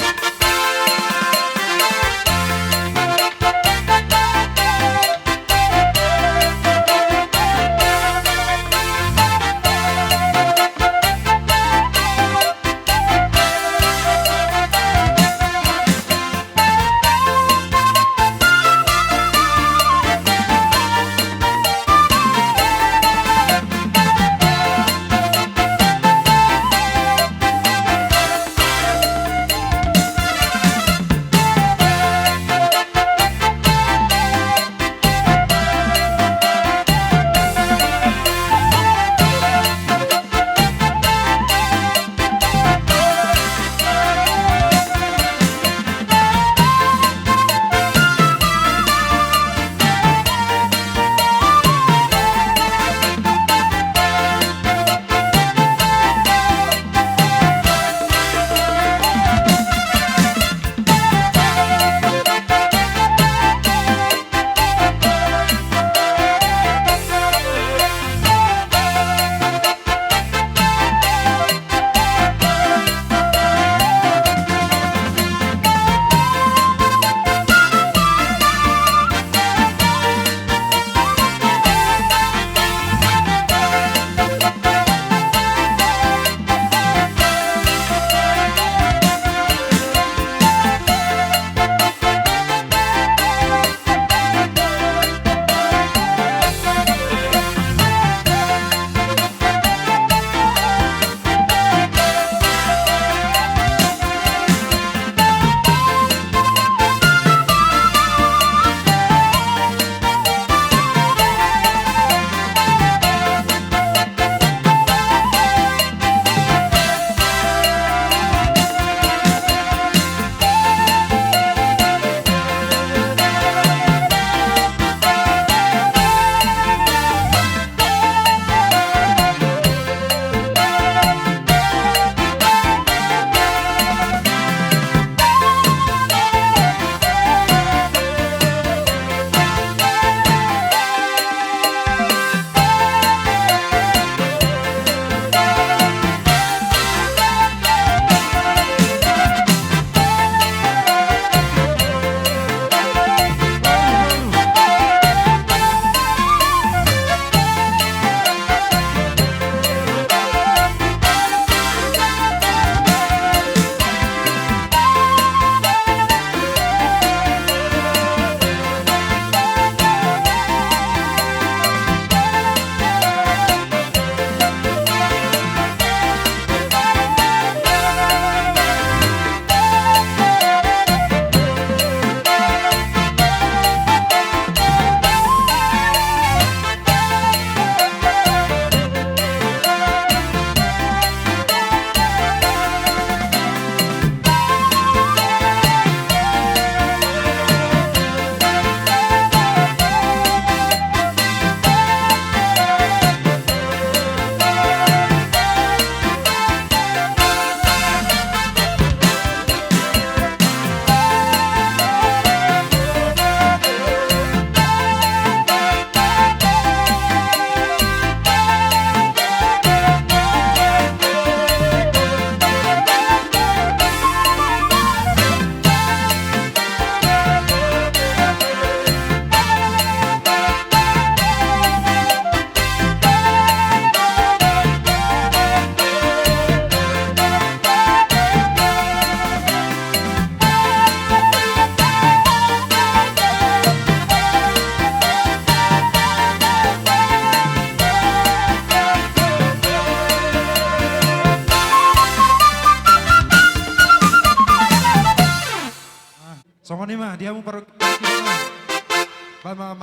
Songon i ma di hamu par-,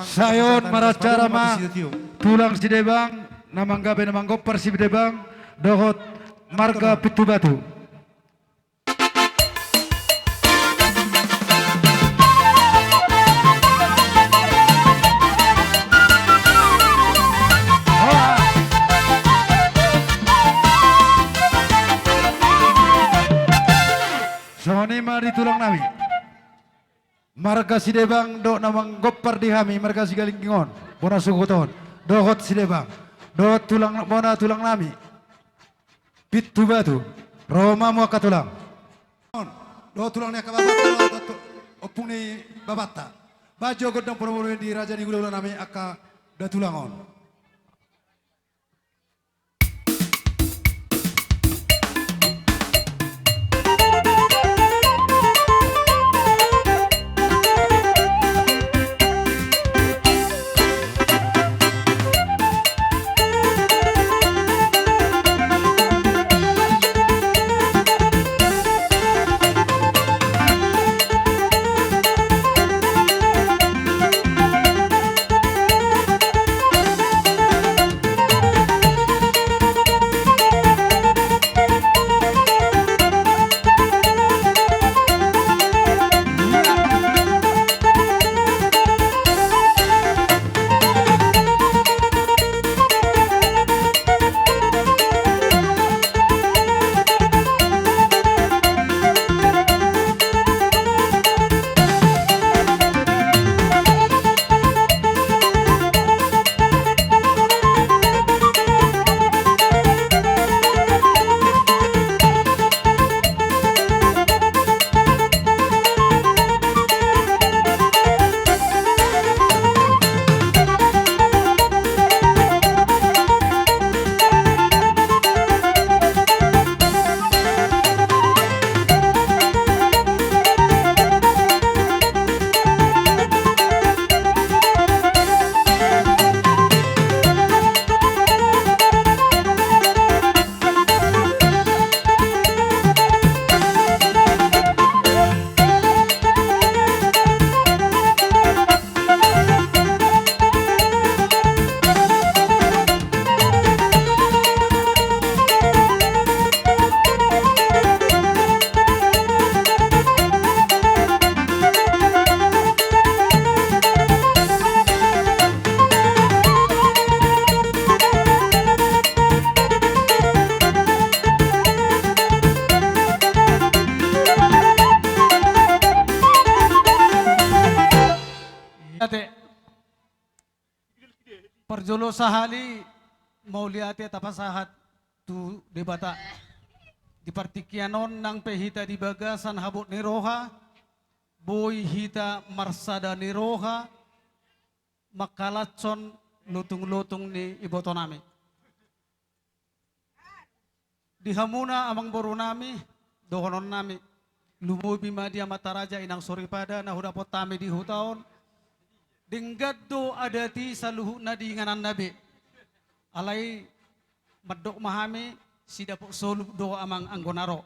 sai on maracara ma tulang Sidebang, na manggabe na manggompar Sidebang dohot marga Pintubatu. Songon i ma di tulang nami. Marga Sidebang do na manggompar di hami, marga Sigalingging on, bona Suhut on, dohot Sidebang. Dohot tulang, bona tulang nami. Pintu Batu. Ro ma hamu angka tulang. Dohot tulang ni angka bapanta, dohot tu-, ompung ni bapanta. Baen jo gondang poda-poda di raja ni hulahula nami angka da tulang on. Ate. Parjolo sahali, mauliate tapasahat tu Debata. Di partingkian on nang pe hita di bagasan habot ni roha, boi hita marsada ni roha, mangkalashon lotung-lotung ni ibotonami. Di hamuna amangborunami, dohononnami, lumobi ma di amanta raja inang soripada na hudapot hami di huta on, denggan do adat i saluhutna di ingananna be. Alai mandok ma hami, sidapot solup do amang anggo na ro.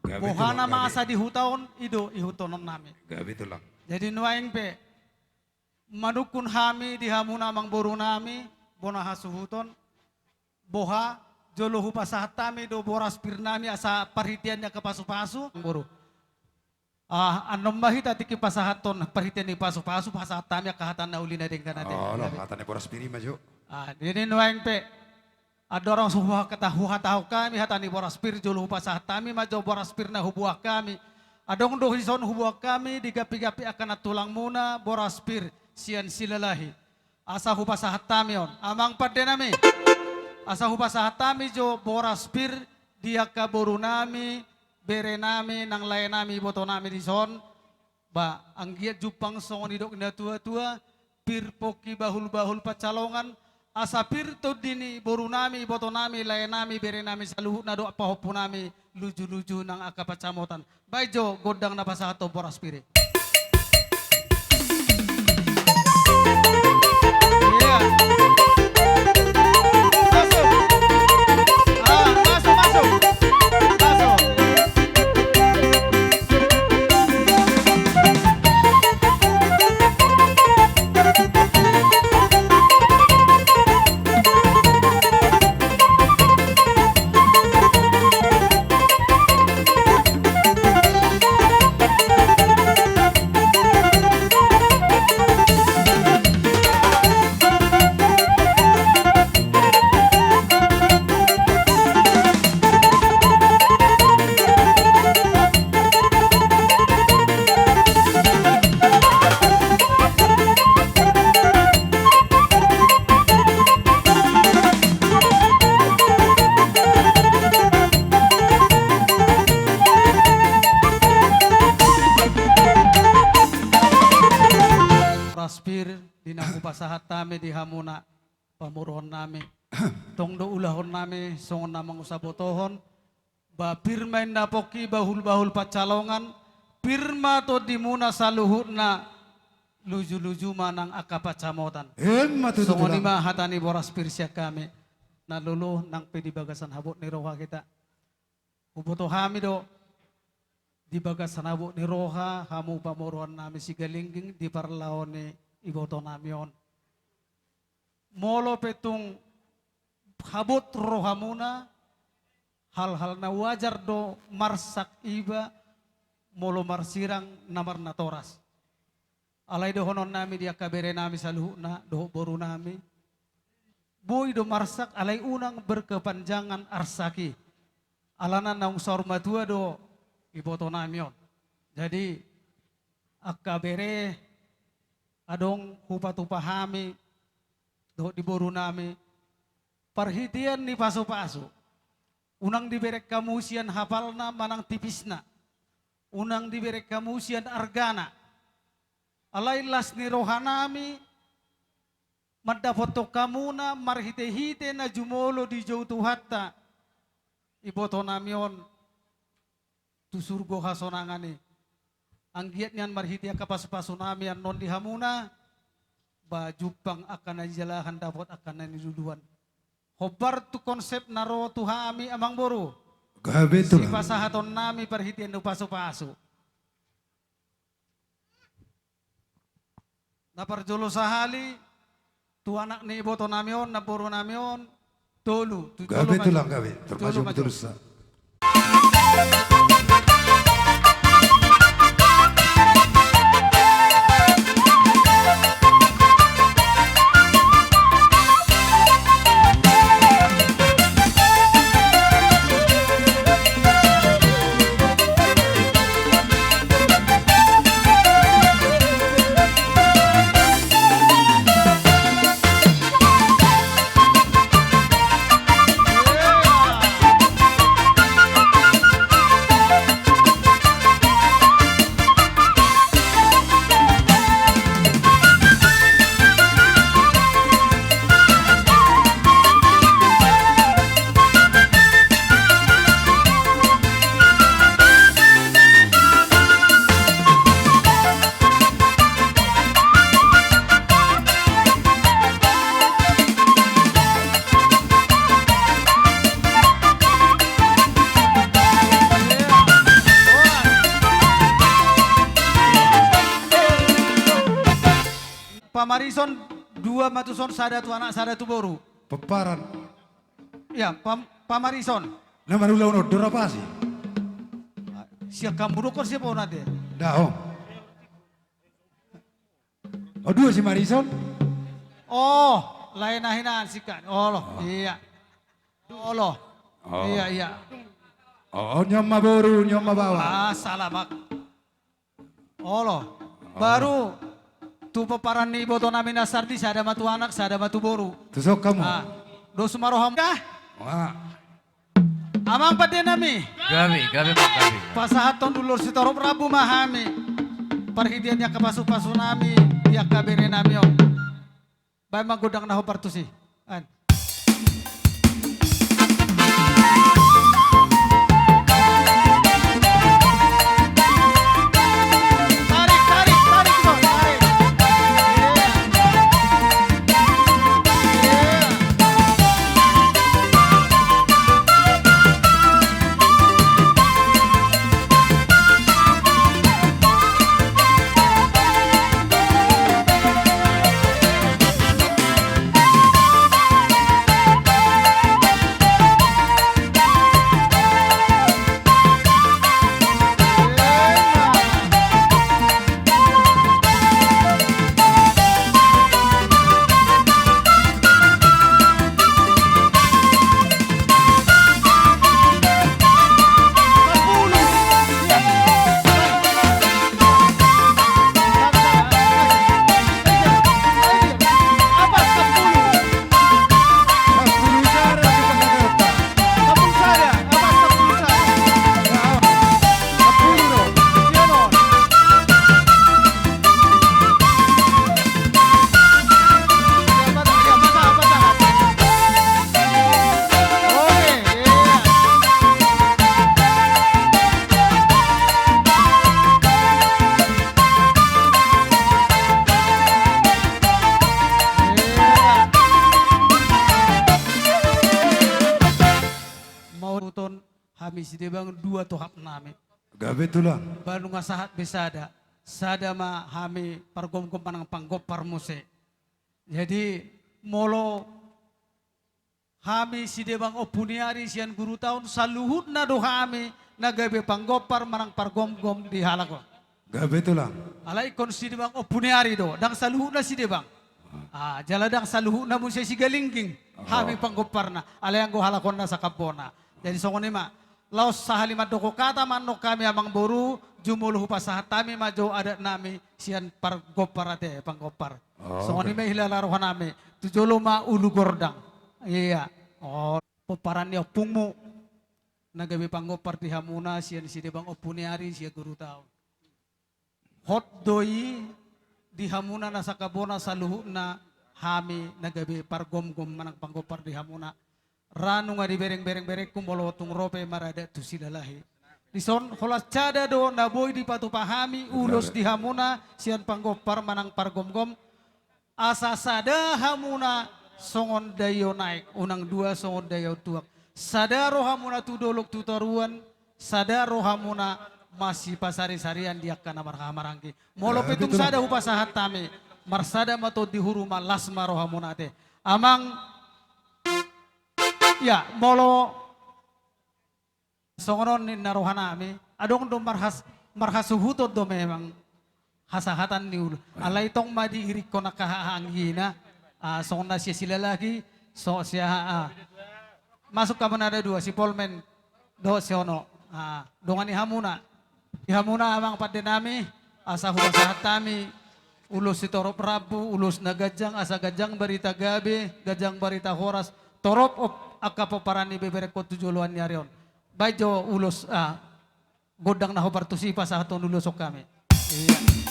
Gabe tulang, gabe. Boha nama asa di huta on, i do ihuthononnami. Gabe tulang. Jadi nuaeng pe, manungkun hami di hamuna amangborunami, bona hasuhuton, boha, jolo hupasahat hami do boras pirnami asa parhitean ni angka pasu-pasu, boru. Ah, annon ma hita tingki pasahathon parhitean ni pasu-pasu, pasahat hami angka hata na uli na denggan ate. Olo, hata ni boras pir i ma jo. Ah, jadi nuaeng pe, andorang so huha-, huhatahon hami hata ni boras pir, jolo hupasahat hami ma jo boras pir na huboan hami. Adong do dison huboan hami di gapi-gapi angka na tulangmuna boras pir sian Silalahi. Asa hupasahat hami on, amang pandenami. Asa hupasahat hami jo boras pir di angka borunami, berenami, nang laenami, ibotonami dison. Ba, anggiat jumpang songon nidok ni na tua-tua, pir pongki bahul-bahul pansalongan, asa pir tondi ni borunami, ibotonami, laenami, berenami, saluhutna dohot pahompunami, luju-luju nang angka pansamotan. Baen jo gondang na pasahathon boras pir i. Iya. Masuk. Ah, masuk, masuk. Masuk. Pir di na hupasahat hami di hamuna pamoruonnami. Tong do ulahonnami songon na mangusabotohon. Ba pir ma inna pongki bahulbahul pansalongan, pir ma tondimuna saluhutna, lujuluju ma nang angka pansamotan. Emma tutu. Songon i ma hata ni boras pir sian hami. Na lolo nang pe di bagasan habot ni roha hita. Huboto hami do di bagasan habot ni roha hamu pamoruonnami Sigalingging di parlaho ni ibotonami on. Molo pe tung habot rohamuna, hal-hal na wajar do marsak iba molo marsirang na marnatoras. Alai dohononnami di angka berenami saluhutna dohot borunami, boi do marsak alai unang berkepanjangan arsak i. Alana naung saur matua do ibotonami on. Jadi angka bere, adong hupatupa hami dohot di borunami, parhitean ni pasupasu, unang dibereng hamu sian hapalna manang tipisna, unang dibereng hamu sian argana. Alai las ni rohanami mandapothon hamuna marhitehite na jumolo dijou Tuhanta ibotonami on tu surgo hasonangan i. Anggiat nian marhite angka pasupasunami annon di hamuna, ba jumpang angka na nijalahan, dapot angka na niluluan. Hombar tu konsep na ro tu hami, amangboru. Gabe tulang. Sipasahatonnami parhitean ni pasupasu. Na parjolo sahali tu anak ni ibotonami on, namborunami on, tolu. Tu jolo ma jo. Gabe tulang, gabe. Termasuk jolo ma jo. Termasuk. Pamarison dua ma tuson, sada tu anak, sada tu boru. Pomparan. Ia, pam-, pamarison. Na manulahon on do rapasi. Sian hamu do, kor sian bona te. Daong. O, dua si marison. O, lae na hinan sikat. Olo, ia. Olo. Ia, ia. O, on ma boru, on ma baoa. Ah, salah, Pak. Olo. Baru tu pomparan ni ibotonami na sardin, sada ma tu anak, sada ma tu boru. Tuson hamu. Ah, dos ma roham. Amang pandenami. Gabe, gabe, Pak, gabe. Pasahathon dulur sitorop rambu ma hami. Parhitean ni angka pasupasunami di angka berenami on. Baen ma gondang na hombar tusi. An. Tarik, tarik, tarik, Bos, tarik. Iya. Iya. Sidebang dua tohap nami. Gabe tulang. Ba nunga sahat be sada. Sada ma hami pargomgom manang panggompar muse. Jadi molo hami Sidebang Ompu ni Ari sian Gurutaon, saluhutna do hami na gabe panggompar manang pargomgom di halak on. Gabe tulang. Alai ingkon Sidebang Ompu ni Ari do, ndang saluhutna Sidebang. Ah, jala ndang saluhutna muse Sigalingging. Oh. Hami panggomparna, alai anggo halak on na sangkapna. Jadi songon i ma, laos sahali mandok hata ma annon hami amang boru, jumolo hupasahat hami ma jo adat nami sian pargompar ate, panggompar. Oh, songon i oke. Ma hilala roha nami, tu jolo ma ulu gordang. Iya. Oh, pomparan ni ompungmu na gabe panggompar di hamuna sian Sidebang Ompu ni Ari sian Gurutaon. Hot do i di hamuna na sangkapna saluhutna hami na gabe pargomgom manang panggompar di hamuna. Ra nunga dibereng-bereng berengku molo tung ro pe maradat tu Silalahi. Dison holan sada do na boi dipatupa hami ulos di hamuna sian panggompar manang pargomgom. Asa sada hamuna songon daio naek, unang dua songon daio tuak. Sada rohamuna tu dolok tu toruan, sada rohamuna masipasarisarian di angka na marhahamaranggi. Molo pe tung sada hupasahat hami, marsada ma tondi huru ma las ma rohamuna ate. Amang, ya, molo songon on ninna roha nami, adong do marhas-, marhasuhuton do memang hasahatan ni ulu. Alai tong ma diirikkon angka haha anggina, ah, songon na sia Silalahi, so sia, ah. Masuk hamu na dua, si Polmen dohot si Ono. Ah, dongani hamuna. Di hamuna amang pande nami, asa hupasahat hami ulos sitorop rambu, ulos na ganjang, asa ganjang barita gabe, ganjang barita horas, torop op-, angka pomparan ni beberengkon tu joloan ni ari on. Baen jo ulos, ah, gondang na hombar tusi pasahathon ulos on hami. Iya.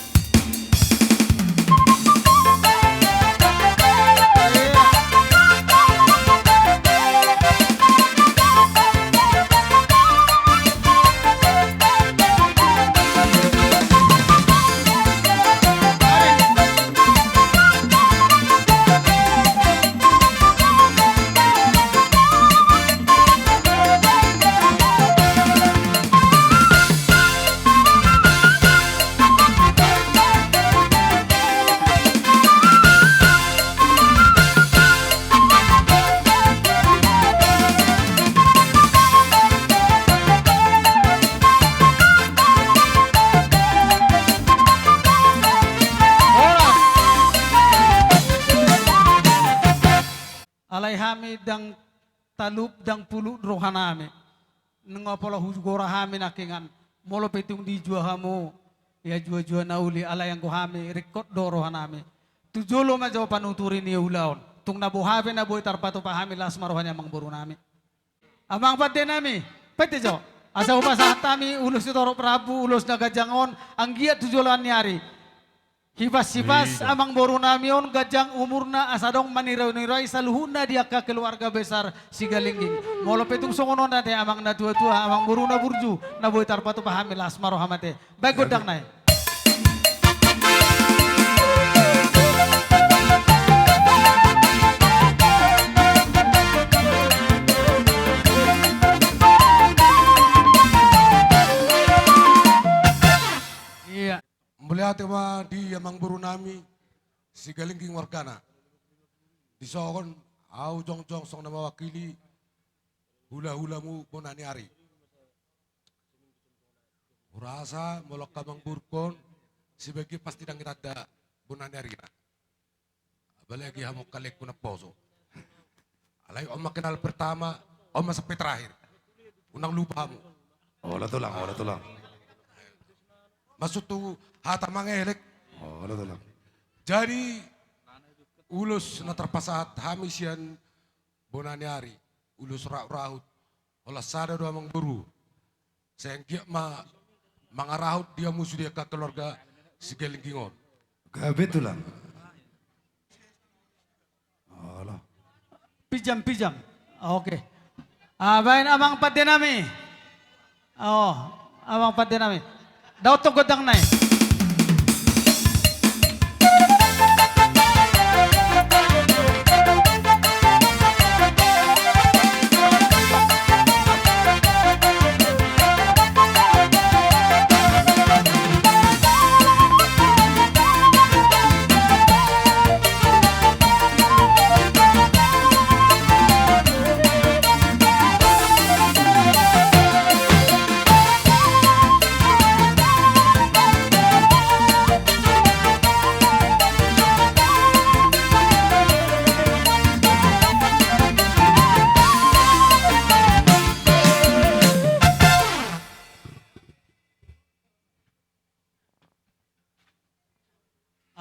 Alai hami ndang talup ndang pulut rohanami. Nunga pola hugora hami nangkiningan. Molo pe tung dijua hamu, ia jua-jua na uli, alai anggo hami ringkot do rohanami. Tu jolo ma jo panuturi ni ulaon. Tung na boha pe na boi tarpatupa hami, las ma roha ni amangborunami. Amang pandenami, pete jo. Asa hupasahat hami ulos sitorop rambu, ulos na ganjang on, anggiat tu joloan ni ari. Hipas-hipas amangborunami on ganjang umurna, asa adong maniroi-niroi saluhutna di angka keluarga besar Sigalingging. Molo pe tung songon on ate amang na tua-tua, amangboru na burju, na boi tarpatupa hami, las ma roham ate. Baen gondang nai. Iya. Mauliate ma di amangborunami Sigalingging wargana. Dison ahu jongjong songon na mawakili hula-hulamu bona ni ari. Hurasa molo angka amangborungkon sebagian pasti ndang ditanda bona ni arina. Apalagi hamu angka laengku naposo. Alai on ma kenal pertama, on ma sampe terakhir. Unang lupa hamu. Olo tulang, olo tulang. Masuk tu hata mangelek. Olo tulang. Jadi ulos na tarpasahat hami sian bona ni ari, ulos rahut-rahut. Holan sada do amangboru. Sai anggiat ma mangarahut dia musu di angka keluarga Sigalingging on. Gabe tulang. Olo. Pinjam, pinjam. Oke. Ah, baen amang pandenami. Oh, amang pandenami. Daothon gondang nai.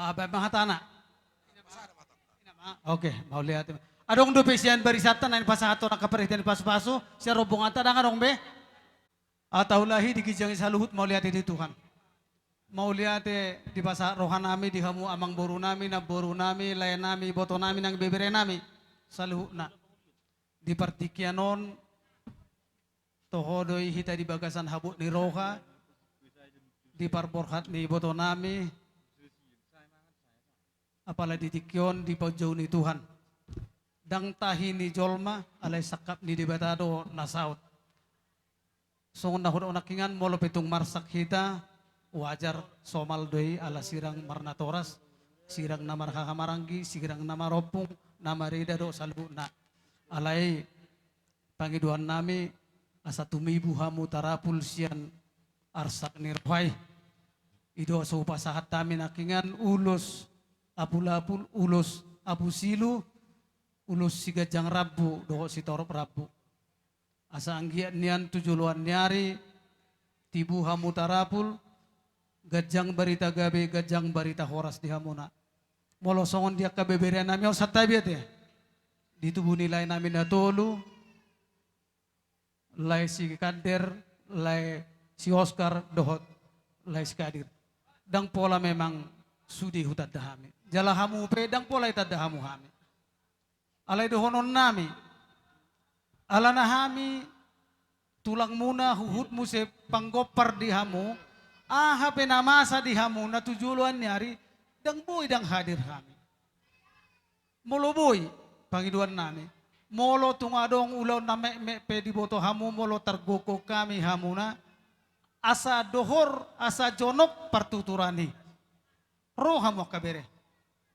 Aha ma hatana? Oke, mauliate. Adong dope sian barisanta na nipasahathon angka parhitean ni pasupasu sian rombonganta, ndang adong be? Taulahi, diginjangi saluhut, mauliate di Tuhan. Mauliate dipasahat rohanami di hamu amangborunami, namborunami, laenami, ibotonami nang ibeberenami saluhutna. Di partingkian on toho do i hita di bagasan habot ni roha, di parborhat ni ibotonami, apala di tingki on dipaunjou ni Tuhan. Ndang tahi ni jolma, alai sangkap ni Debata do na saut. Songon na hudok nangkiningan, molo pe tung marsak hita, wajar, somal do i, ala sirang marnatoras, sirang na marhahamaranggi, sirang na marompung, na marida do saluhutna. Alai pangidoannami asa tumibu hamu tarapul sian arsak ni roha i. I do asa hupasahat hami nangkiningan ulos apulapul, ulos apusilu, ulos siganjang rambu dohot sitorop rambu. Asa anggiat nian tu joloan ni ari, tibu hamu tarapul, ganjang barita gabe, ganjang barita horas di hamuna. Molo songon di angka beberenami on, santabi ate. Di tubu ni laenami na tolu, lae si Kander, lae si Oskar, dohot lae si Kadir. Ndang pola memang sude hutanda hami. Jala hamu pe ndang pola itanda hamu hami. Alai dohononnami, alana hami tulangmuna, huhut muse panggompar di hamu, aha pe na masa di hamuna tu joloan ni ari, ndang boi ndang hadir hami. Molo boi, pangidoannami, molo tung adong ulaon na metmet pe diboto hamu, molo targokhon hami hamuna, asa dohor, asa jonok partuturan i. Ro hamu angka bere.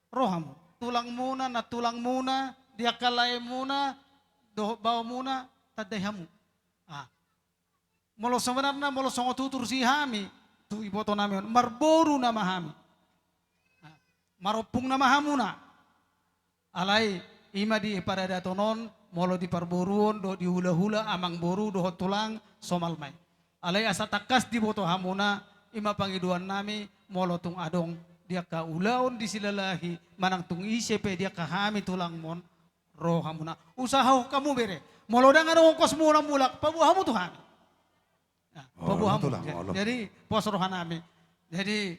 Ro hamu. Tulangmuna, nantulangmuna, di angka laemuna, dohot baomuna, tandai hamu. Ah. Molo sebenarna, molo songon tutur si hami, tu ibotonami on, marboru nama hami. Ah. Marompung nama hamuna. Alai, i ma di paradaton on, molo di parboruon, dohot di hulahula, amangboru, dohot tulang, somal ma i. Alai asa tangkas diboto hamuna, i ma pangidoannami, molo tung adong di angka ulaon disilalahi, manang tung ise pe di angka hami tulangmon, ro hamuna. Usahahon hamu bere. Molo ndang adong ongkosmuna mulak, paboa hamu tu hami. Nah, paboa hamu. Jadi, pos rohanami. Jadi,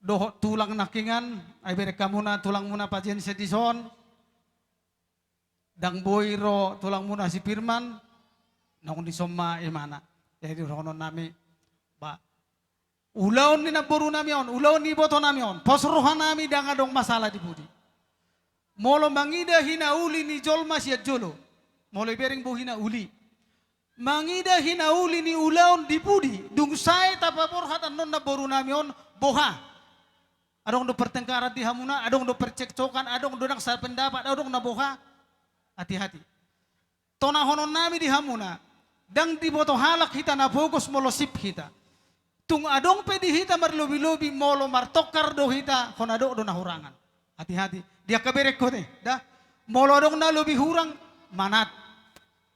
dohot tulang nangkiningan, ai bereng hamuna tulangmuna pajian sian dison, ndang boi ro tulangmuna si Firman, naung dison ma imana. Jadi dohononnami, ba, ulaon ni namborunami on, ulaon ni ibotonami on, pos rohanami ndang adong masalah di pudi. Molo mangida hinauli ni jolma sian jolo, molo ibereng bohina uli. Mangida hinauli ni ulaon di pudi, dung sae tapaborhat annon namborunami on, boha. Adong do pertengkaran di hamuna, adong do percekcokan, adong do ndang sapendapat, adong na boha. Hati-hati. Tonahononnami di hamuna, ndang diboto halak hita na pogos molo sip hita. Tung adong pe di hita marlobi-lobi, molo martongkar do hita, hona dok do na hurangan. Hati-hati. Di angka berengku te, da. Molo adong na lobi hurang, manat.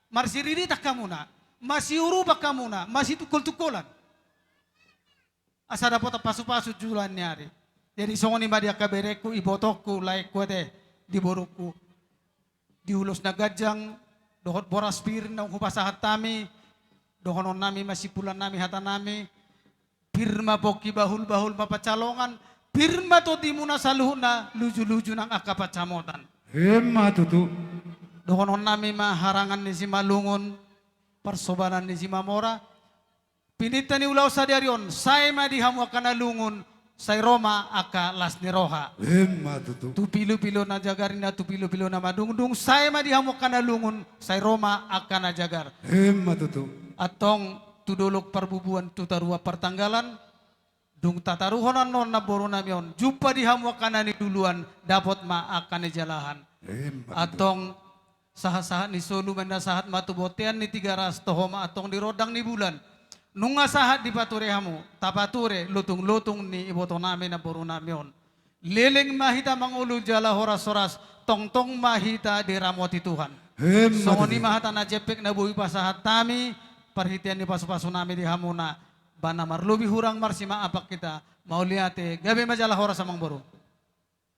Marsiriritan hamuna. Masiurupan hamuna. Masitungkol-tungkolan. Asa dapotan pasu-pasu joloan ni ari. Jadi songon i ma di angka berengku, ibotongku, laengku ate, di borungku. Di ulos na ganjang, dohot boras pir naung hupasahat hami, dohononnami ma simpulannami hatanami, pir ma pongki, bahul-bahul ma pansalongan, pir ma tondimuna saluhutna, luju-luju nang angka pansamotan. Emma tutu. Dohononnami ma harangan ni Simalungun, parsobanan ni Simamora, Pininta ni ulaon sadari on, sae ma di hamu angka na lungun, sai ro ma angka las ni roha. Emma tutu. Tu pilu-pilu na jagar ninna, tu pilu-pilu na madungdung, sae ma di hamu angka na lungun, sai ro ma angka na jagar. Emma tutu. Antong tu dolok parbubuan, tu taruan partanggalan, dung tataruhon annon namboru nami on, jumpa di hamu angka na niluluan, dapot ma angka na nijalahan. Emma tutu. Antong sahat-sahat ni solu, manasahat ma tu bontean ni Tigaras, toho ma antong di rondang ni bulan. Nunga sahat dipature hamu, tapature lotung-lotung ni iboto nami namboru nami on. Leleng ma hita mangolu jala horas-horas, tongtong ma hita diramoti Tuhan. Emma tutu. Songon i ma hata na jempek na boi pasahat hami, parhitean ni pasu-pasu nami di hamuna. Ba na marlobi hurang marsimaap hita. Mauliate, gabe ma jala horas amang boru.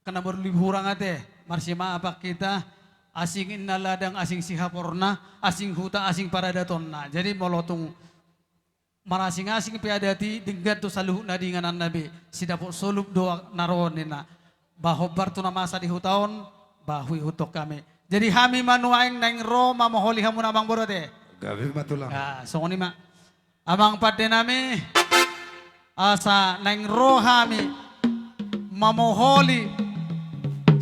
Angka na marlobi hurang ate, marsimaap hita. Asing inna ladang, asing sihaporna, asing huta, asing paradatonna. Jadi molo tung marasing-asing pe adat i, denggan do saluhutna di ingananna be, sidapot solup do na ro ninna. Ba hombar tu na masa di huta on, ba huihuthon hami. Jadi hami ma nuaeng naeng ro mamoholi hamuna amang boru ate. Gabe ma tulang. Ah, songon i ma. Amang pande nami, asa naeng ro hami mamoholi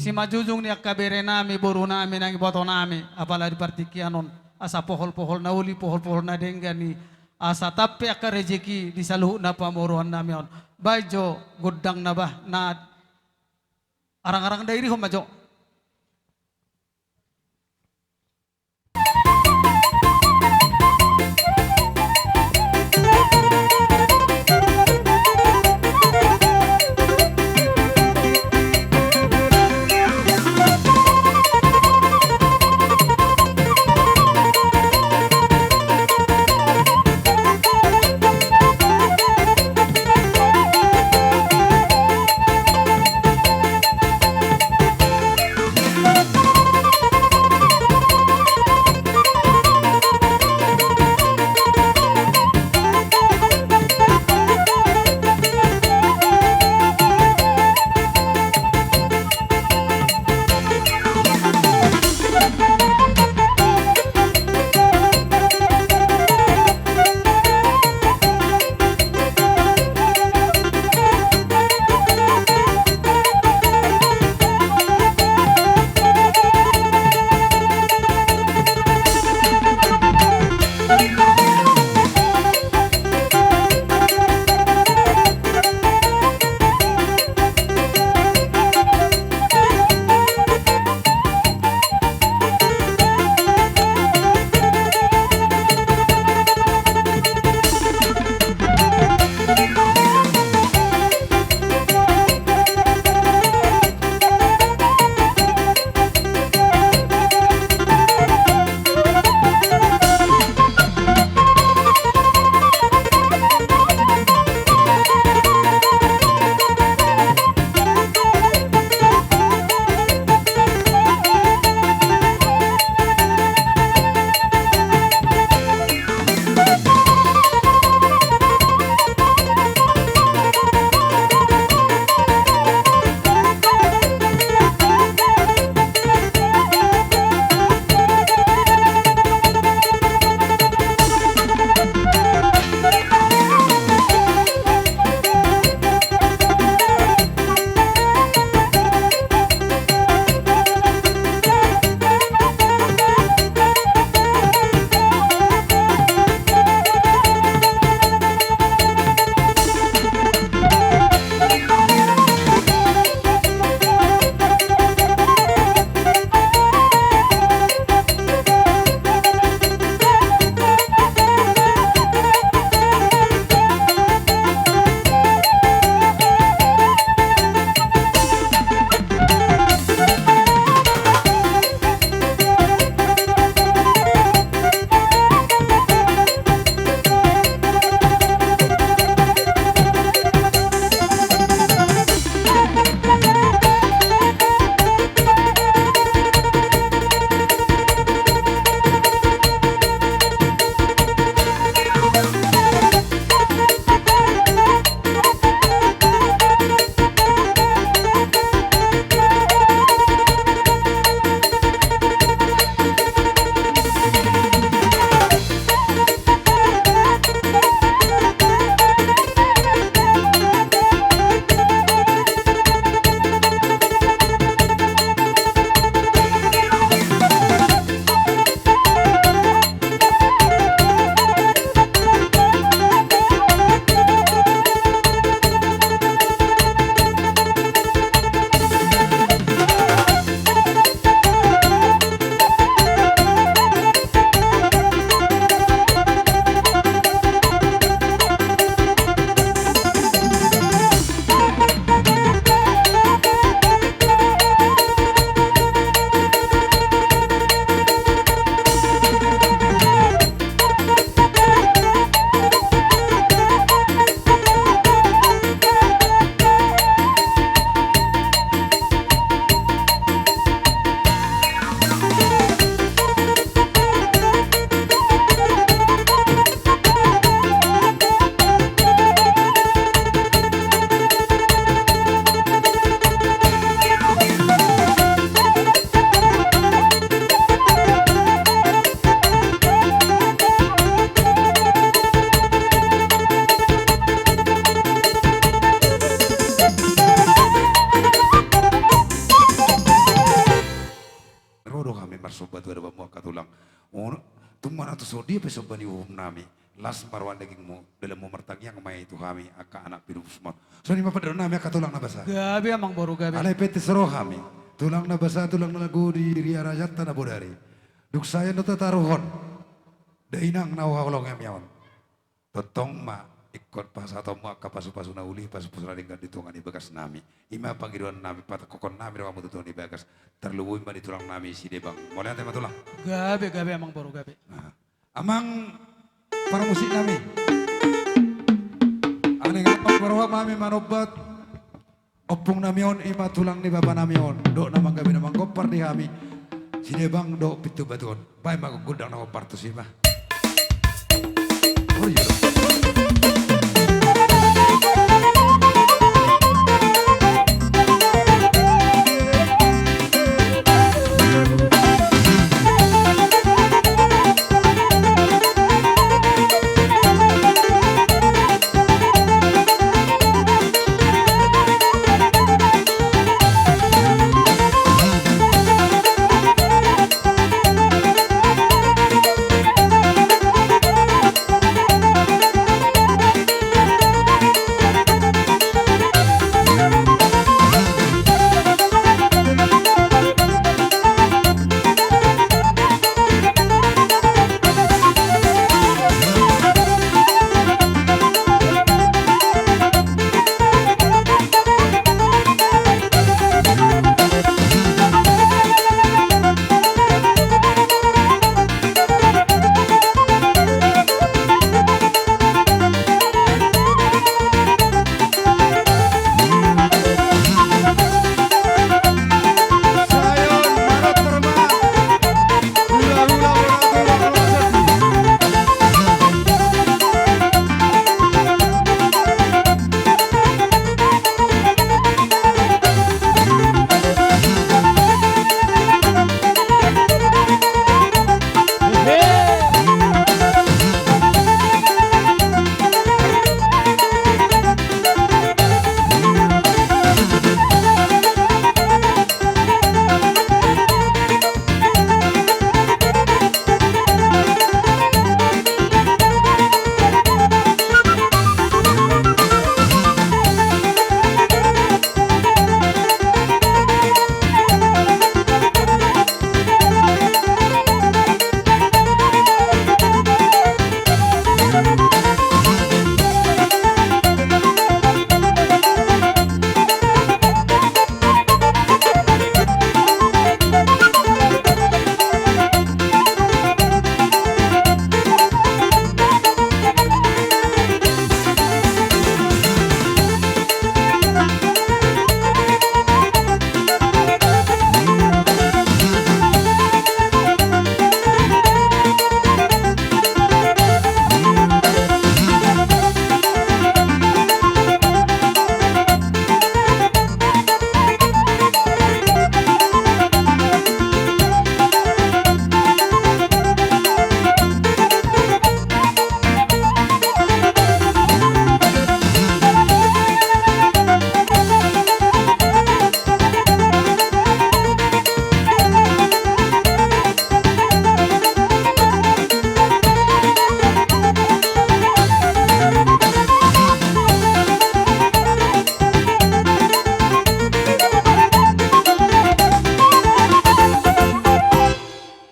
simanjujung ni angka bere nami, boru nami, nang iboto nami, apala di partingkian on, asa pohol-pohol na uli, pohol-pohol na denggan i, asa tampe angka rejeki di saluhut na pamoruon nami on. Baen jo gondang na bah, na arang-arang da irihon ma jo. Songon dia pe somba ni uhum nami, las ma roha ni dagingmu, dalanmu martangiang ma i tu hami angka anak pinusmu. Songon i ma pandohan nami angka tulang na basa. Gabe amang boru, gabe. Alai pe tung so ro hami, tulang na basa, tulang na lagu di ria rajanta na bodari. Dung sae do tataruhon dainang na huhaholongi hami on. Tongtong ma ingkon pasahatonmu angka pasupasu na uli, pasupasu na denggan di tonga ni bagas nami. I ma pangidoan nami, patangkokhon nami rohamu tu tonga ni bagas. Tarlumobi ma di tulang nami si Debang. Mauliate ma tulang. Gabe, gabe amang boru, gabe. Nah. Amang parmusik nami. Anggiat ma roham hami manomba ompung nami on, i ma tulang ni bapa nami on, dohot na manggabe na manggompar di hami, si Debang dohot Pintu Batu on. Baen ma gondang na gompar tusi ma. Oh, iya.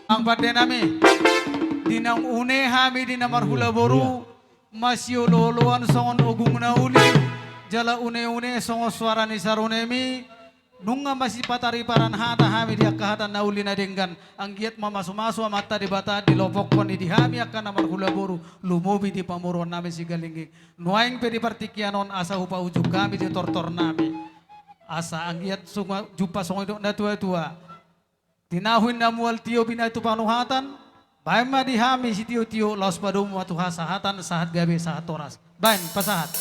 Amang pande nami, di naung une hami di na marhula boru, masiolooloan songon ogung na uli, jala uneune songon soara ni sarunemi, nunga masipatariparan hata hami di angka hata na uli na denggan, anggiat ma masumasu Amanta Debata dilopokkon i di hami angka na marhula boru, lumobi di pamoruon nami Sigalingging. Nuaeng pe di partingkian on asa hupaujung hami di tortor nami. Asa anggiat suma-, jumpa songon nidok na tuatua. Tinahu inna mual tio binahen tu panuhatan, baen ma di hami sitiotio laos padomu ma tu hasahatan, sahat gabe sahat horas. Baen, pasahat.